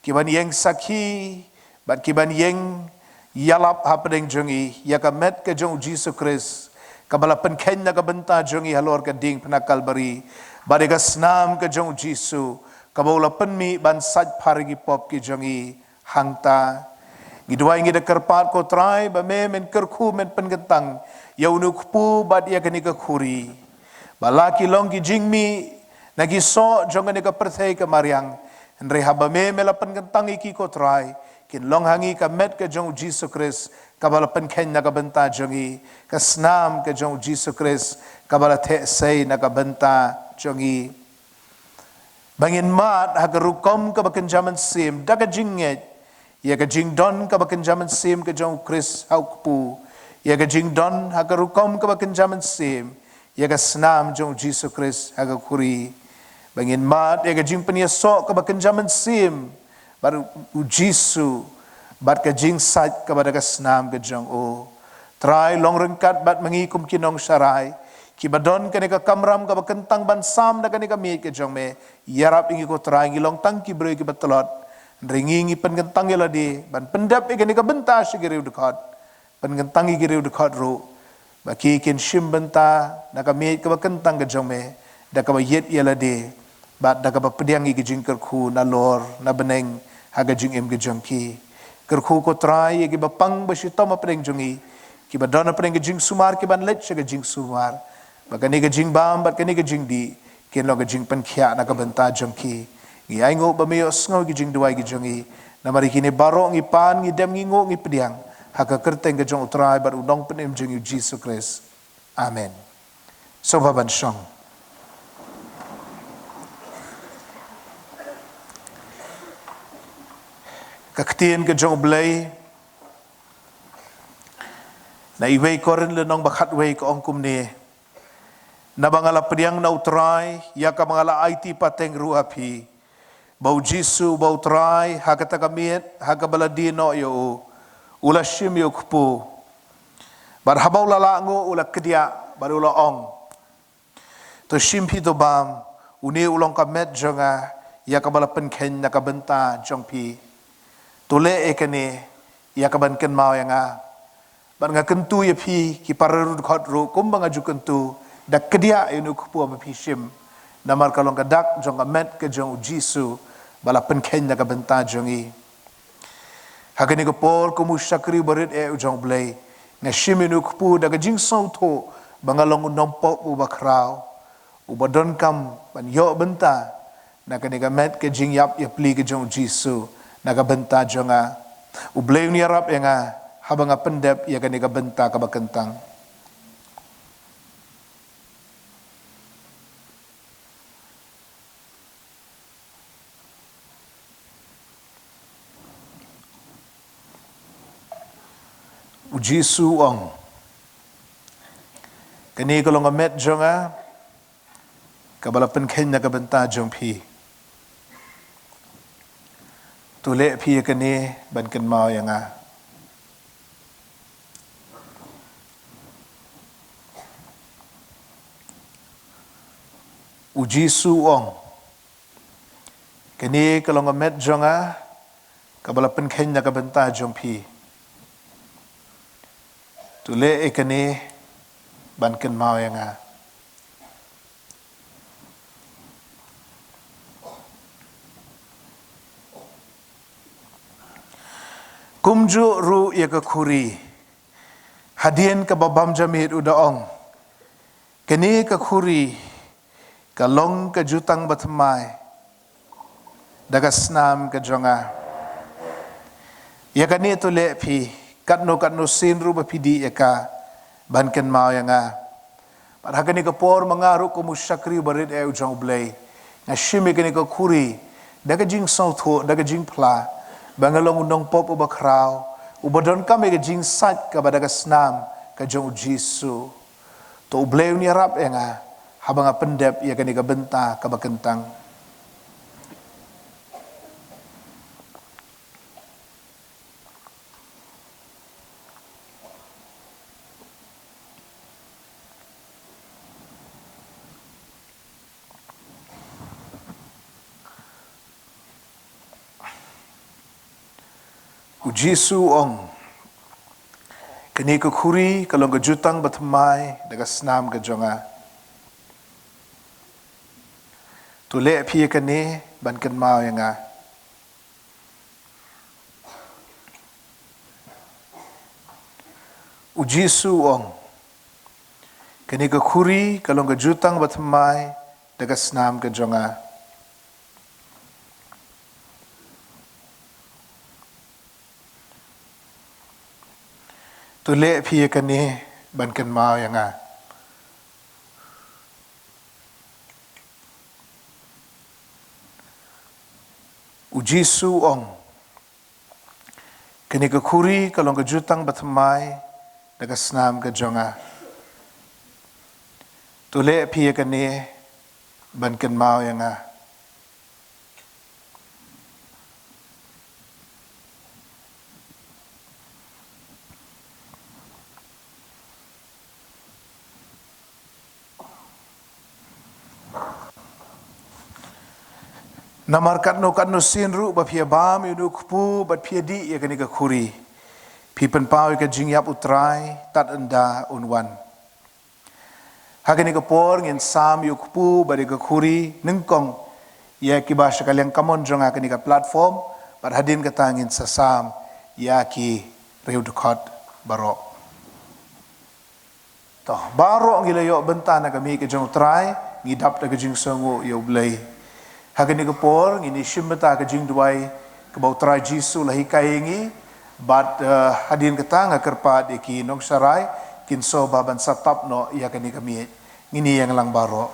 ki ban ïeng sakhi bad ki ban ïeng ïalap hapdeng jong ngi ïa ka met ka jong U Jisu Khrist, kaba la pynkheiñ na ka bynta jong ngi halor ka diengphna Kalbari, bad ïa ka snam ka jong U Jisu, kaba u la pynmih ban sait phar ïa ki pop ki jong ngi. Hangta ngi duwai, ngi da kyrpad ko Trai ba me men kyrkhu, men pynkyntang ïa une u kpu bad ïa kane ka khuri, ba la ki long ki jingmih na ki soh jong kane ka pyrthei ka mariang. Hynrei haba me me la pynkyntang ïa ki ko Trai, kin long ha ngi ka met ka jong U Jisu Khrist, kaba la pynkheiñ na ka bynta jong ngi, ka snam ka jong U Jisu Khrist, kaba la theh sei na ka bynta jong ngi. Ba ngin mad ha ka rukom kaba kynja mynsiem da ka jingngeit ïa ka jingdon kaba kynja mynsiem ka jong U Khrist ha u kpu, ïa ka jingdon ha ka rukom kaba kynja mynsiem ïa ka snam jong U Jisu Khrist ha ka khuri. Ba ngin mad ïa ka jingpynïasoh kaba kynja mynsiem bad U Jisu, bad ka jingsait kaba da ka snam ka jong u. Trai, long ryngkat bad ma ngi kum ki nongsharai kiba don kane ka kamram kaba kyntang ban sam da kane ka miej ka jong me. Ïarap ïa ngi ko Trai, ngi long tang ki briew kiba tlot. Hynrei ngi, ngi pynkyntang ïa lade ban pyndep ïa kane ka bynta sha ki riewdkhot. Pynkyntang ïa ki riewdkhot ruh ba ki kin shim bynta na ka miej kaba kyntang ka jong me, da kaba ïit ïa lade bad da kaba pdiang ïa ki jingkyrkhu nalor na bneng ha ka jingim ka jong ki. Kyrkhu ko Trai ïa kiba pang ba shitom hapdeng jong ngi, kiba don hapdeng ka jingsumar, kiban leit sha ka jingsumar, ba kane ka jingbam bad kane ka jingdih kin long ka jingpynkhiah na ka bynta jong ki. Ngi ainguh ba me ïohsngew ki jingduwai ki jong ngi. Namar ïa kine baroh ngi pan, ngi dem, ngi nguh, ngi pdiang ha ka kyrteng ka jong U Trai bad U Nongpynim jong ngi U Jisu Khrist. Amen. Sngewbha ban shong. Ka ktien ka jong U Blei na iwei Korinth lynnong ba khatwei ka ong kumne: Naba nga la pdiang na U Trai ïa kaba nga la aiti pateng ruh ha phi, ba U Jisu, ba U Trai, ha kata ka miet ha kaba la die noh ïa u, u la shim ïa u kpu, bad haba u la lah nguh u la kdiah bad u la ong: To shim phi, to bam, une u long ka met jong nga ïa kaba la pynkheiñ na ka bynta jong phi. To leh ïa kane ïa kaban kynmaw ïa nga. Bad nga kyntu ïa phi ki para riewdkhot ruh kumba nga ju kyntu, da kdiah ïa une u kpu ba phi shim, namar ka long ka dak jong ka met ka jong U Jisu ba la pynkheiñ na ka bynta jong ngi. Ha kane ka por, kum u shakri barit eh u jong U Blei, nga shim ïa une u kpu da ka jingsngewthuh ba nga long u nongpop uba khraw, uba donkam ban ïoh bynta na kane ka met ka jingïap ïapli ka jong U Jisu na ka bynta jong nga. U Blei un ïarap ïa nga haba nga pyndep ïa kane ka bynta kaba kyntang. U Jisu u ong: Kane ka long ka met jong nga kaba la pynkheiñ na ka bynta jong phi. To leh phi ïa kane ban kynmaw ïa nga. U Jisu u ong: Kane ka long ka met jong nga, kaba la pynkheiñ na ka bynta jong phi. To leh ïa kane ban kynmaw ïa nga. Kumjuh ruh ïa ka khuri, hadien kaba bam ja miet u da ong, kane ka khuri ka long ka jutang bathymmai da ka snam ka jong nga. Ïa kane to leh phi, katno katno sien ruh ba phi dih ïa ka, ban kynmaw ïa nga. Bad ha kane ka por ma nga ruh kum u shakri uba rit eh u jong U Blei, nga shim ïa kane ka khuri da ka jingsngewthuh, da ka jingphla, ba nga long u nongpop uba khraw, uba donkam ïa ka jingsait kaba da ka snam ka jong U Jisu. To U Blei un ïarap ïa nga haba nga pyndep ïa kane ka bynta kaba kyntang. U Jisu u ong, kane ka khuri ka long ka jutang bathymmai da ka snam ka jong nga. To leh phi ïa kane ban kynmaw ïa nga. U Jisu u ong, kane ka khuri ka long ka jutang bathymmai da ka snam ka jong nga. To leh phi ïa kane ban kynmaw ïa nga. U Jisu u ong, kane ka khuri ka long ka jutang bathymmai da ka snam ka jong nga. To leh phi ïa kane ban kynmaw ïa nga. Namar katno katno sien ruh ba phi ïa bam ïa une u kpu bad phi ïa dih ïa kane ka khuri, phi pynpaw ïa ka jingïap U Trai tad ynda un wan. Ha kane ka por ngin sam ïa u kpu bad ïa ka khuri nyngkong ïa kiba sha ka liang kamon jong nga ha kane ka platform, bad hadien kata ngin sa sam ïa ki riewdkhot baroh. To, baroh ngi la ïoh bynta na ka miej ka jong U Trai, ngi dap da ka jingsngewnguh ïa U Blei. Ha kane ka por ngin ïa shim bynta ka jingduwai kaba U Trai Jisu u la hikai ïa ngi, bad, eh, hadien kata nga kyrpad ïa ki nongsharai kin sngewbha ban sa tap noh ïa kane ka miej. Ngin ïa ïeng lang baroh.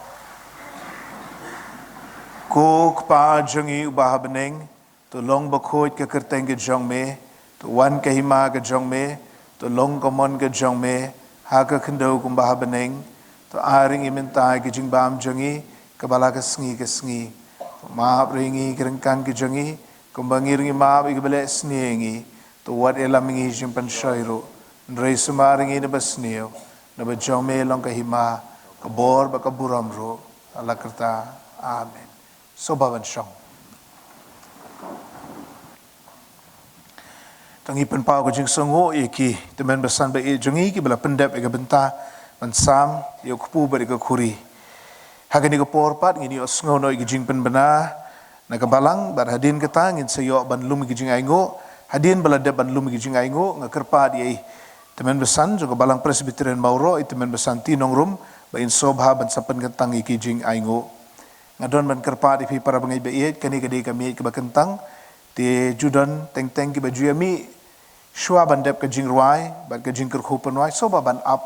Ko Kpa jong ngi uba ha bneng, to long bakhuid ka kyrteng ka jong me, to wan ka hima ka jong me, to long ka mon ka jong me, ha ka khyndew kumba ha bneng. To ai ruh ïa ngi mynta ka jingbam jong ngi kaba la ka sngi ka sngi. To map ruh ïa ngi ki ryngkang ka jong ngi, kumba ngi ruh ngi map ïa kiba leh sniew ïa ngi. To wat ïalam ïa ngi ha jingpynshoi ruh, hynrei sumar ïa ngi na basniew, naba jong me long ka hima, ka bor bad ka burom ruh, ha la karta. Amen. Sngewbha ban shong. To ngin pynpaw ka jingsngewnguh ïa ki tymmen basan ba ïeit jong ngi kiba la pyndep ïa ka bynta ban sam ïa u kpu bad ïa ka khuri. Ha kane ka por pat ngin ïohsngew noh ïa ka jingpynbna na ka balang, bad hadien kata ngin sa ïoh ban lum ïa ka jingainguh. Hadien ba la dep ban lum ïa ka jingainguh, nga kyrpad ïa i tymmen basan jong ka Balang Presbyterian Mawroh, i tymmen basan T. Nongrum, ba in sngewbha ban sa pynkyntang ïa ka jingainguh. Nga don ban kyrpad ïa phi para bangeit ba ïeit, kane ka dei ka miej kaba kyntang, te ju don teng teng kiba ju ïa mih shuwa ban dep ka jingrwai bad ka jingkyrkhu pynrwai, sngewbha ban ap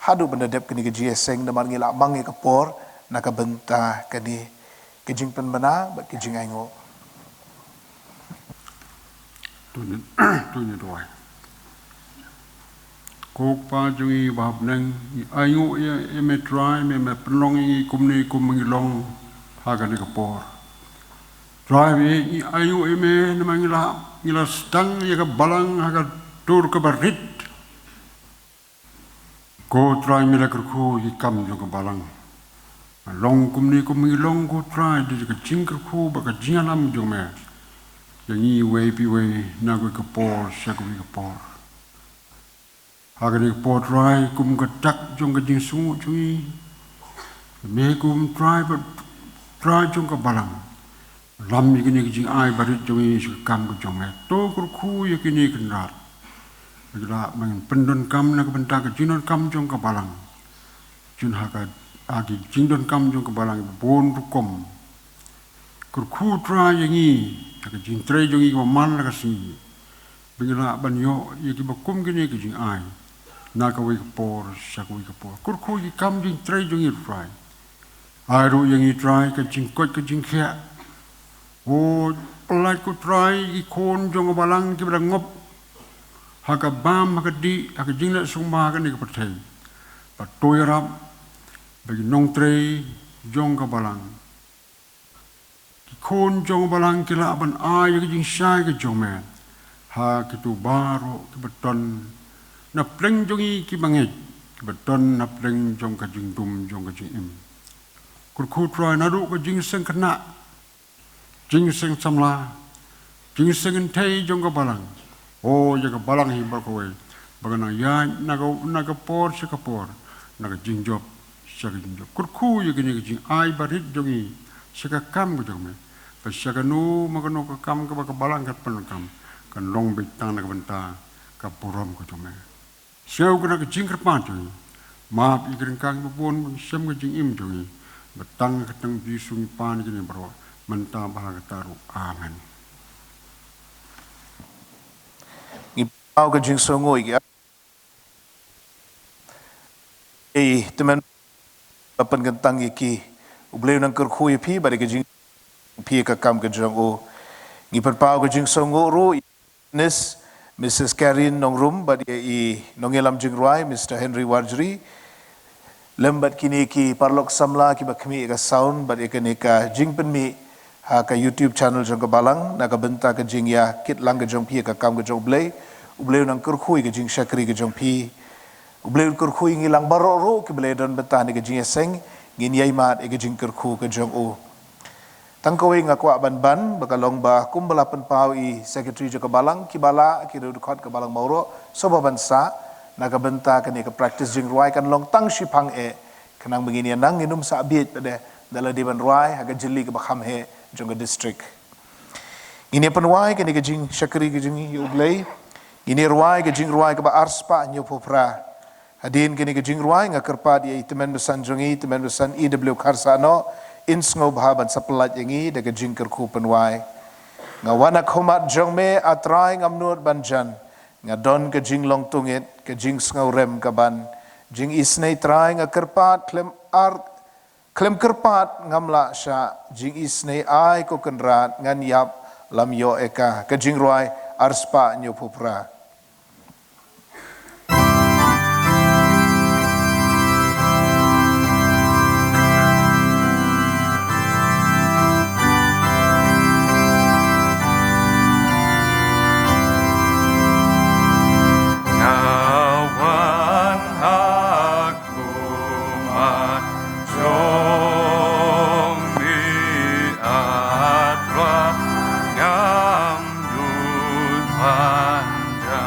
haduh ban da dep kane ka jingïaseng, namar ngi la mang ïa ka por na ka bynta kane ka jingpynbna bad ka jingainguh. To ngin, to ngin duwai. Ko Kpa jong ngi ba ha bneng, ngi ainguh ïa, ïa me Trai, me, me pynlong ïa ngi kumne kum ngi long ha kane ka por. Trai me, ngi ainguh ïa me namar ngi la, ngi la sdang ïa ka balang ha ka dur kaba rit. Ko Trai me la kyrkhu ïa ki kam jong ka balang. Nga Long kumne kum ngi long ko Trai da ka jingkyrkhu bad ka jingïalam jong me ïa ngi iwei pa iwei na kawei ka por sha kawei ka por. Ha kane ka por Trai kum ka dak jong ka jingsngew jong ngi, me kum Trai bad Trai jong ka balang, lam ïa kane ka jingai barit jong ngi sha ka kam ka jong me. To kyrkhu ïa kine ki kynrad, ba ki lah ban pyndonkam na ka bynta ka jingdonkam jong ka balang, jin ha ka, ha ki jingdonkam jong ka balang bun rukom. Kyrkhu Trai ïa ngi ha ka jingtrei jong ngi kaba man la ka sngi, ba ngi lah ban ïoh ïa kiba kum kine ki jingai na kawei ka por sha kawei ka por. Kyrkhu ïa ki kam jingtrei jong ngi Trai. Ai ruh ïa ngi Trai ka jingkoit ka jingkhiah. O, pyllait ko Trai ïa ki khun jong ka balang kiba dang ngop ha ka bam ha ka dih ha ka jingleh sumar ha kane ka pyrthei. Bad to ïarap ba ki nongtrei jong ka balang, ki khun jong ka balang ki lah ban ai ïa ka jingshai ka jong me ha kito baroh kiba don na pdeng jong ngi kiba ngeit, kiba don na pdeng jong ka jingdum jong ka jingim. Kyrkhu Trai naduh ka jingseng khynnah, jingseng samla, jingseng kynthei jong ka balang. O ïa ka balang hi baroh kawei ba kan nang ïaid na ka, na ka por sha ka por, na ka jingjop sha ka jingjop. Kyrkhu ïa kine ki jingai barit jong ngi sha ka kam ka jong me, ba sha kano ma kano ka kam kaba ka balang kan pyndonkam, kan long beit tang na ka bynta ka burom ka jong me. Sngewbha ka jingkyrpad jong ngi, map ïa ki ryngkang kiba bun ba ngi shem ka jingim jong ngi, ba tang ka kyrteng Jisu ngi pan ïa kine baroh, mynta bad ha kata ruh. Amen. Ngi pynpaw ka jingsngewnguh ïa ki, eh, tymmen ba pynkyntang ïa ki. U Blei un nang kyrkhu ïa phi bad ïa ka jing phi ka kam ka jong u. Ngi pynpaw ka jingsngewnguh ruh Miss, Missus Karen Nongrum bad ïa i nongïalam jingrwai Mister Henry Warjri, lem bad kine ki paralok samla kiba khmih ïa ka sound bad ïa kane ka jingpynmih ha ka YouTube channel jong ka balang na ka bynta ka jingïakit lang ka jong phi ïa ka kam ka jong U Blei. U Blei un nang kyrkhu ïa ka jingshakri ka jong phi. U Blei un kyrkhu ïa ngi lang baroh ruh kiba la don bynta ha kane ka jingïaseng, ngin ïai mad ïa ka jingkyrkhu ka jong u. Tang kawei nga kwah ban ban, ba ka long ba kumba la pynpaw i secretary jong ka balang, kiba lah ki riewdkhot ka balang Mawroh sngewbha ban sah na ka bynta kane ka practice jingrwai, kan long tang shiphang eh, khnang ba ngin ïa nang ngin ym sah bieit pat de da lade ban rwai ha ka jylli kaba kham heh jong ka district. Ngin ïa pynwai kane ka jingshakri ka jong ngi ïa U Blei. Ngin ïa rwai ka jingrwai kaba arspah hynñiewphew phra. Hadien kane ka jingrwai nga kyrpad ïa i tymmen basan jong ngi, i tymmen basan E W Kharsahnoh, in sngewbha ban sa pyllait ïa ngi da ka jingkyrkhu pynwai. Nga wan ha khmat jong me, A Trai, ngam nud ban jan. Nga don ka jinglong tungit, ka jingsngew rem ka ban. Jingisynei Trai nga kyrpad, khlem ar, khlem kyrpad ngam lah shah. Jingisynei ai ko Kynrad, ngan ïap lam ïoh ïa ka. Ka jingrwai arspah hynñiewphew phra. Nga wan ha khmat jong me, A Trai, ngam nud ban jan.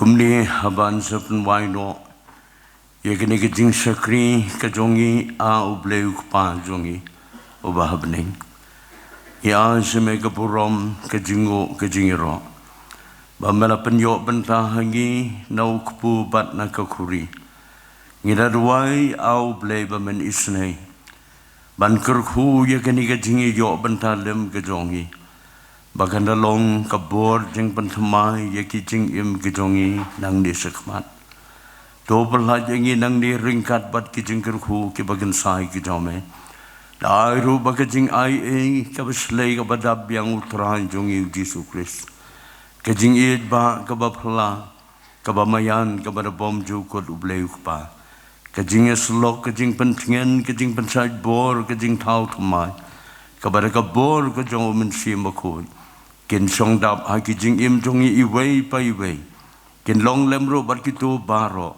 Kumne haba ngi sa pynwai noh ïa kane ka jingshakri ka jong ngi, A U Blei U Kpa jong ngi uba ha bneng, ngi ai sha me ka burom, ka jingnguh, ka jingïaroh ba me la pynïoh bynta ha ngi na u kpu bad na ka khuri. Ngi da duwai, A U Blei ba men isynei, ban kyrkhu ïa kane ka jingïoh bynta lem ka jong ngi, ba kan da long ka bor jingpynthymmai ïa ki jingim ka jong ngi nangne shakhmat. To pyllait ïa ngi nangne ryngkat bad ki jingkyrkhu kiba kynsai ki jong me. Da ai ruh ba ka jingai ei kaba shlei kaba dap biang U Trai jong ngi U Jisu Khrist, ka jingïeit ba kaba phylla, kaba maïan, kaba da bom jukut U Blei U Kpa, ka jingïasyllok, ka jingpyntngen, ka jingpynshait bor, ka jingthaw thymmai kaba da ka bor ka jong U Mynsiem Bakhuid, kin shong dap ha ki jingim jong ngi iwei pa iwei. Kin long lem ruh bad kito baroh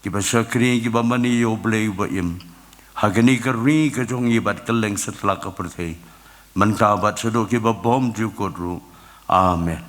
kiba shakri, kiba mane ïa U Blei uba im ha kane ka ri ka jong ngi bad kylleng satlak ka pyrthei, mynta bad shaduh kiba bom jukut ruh. Amen.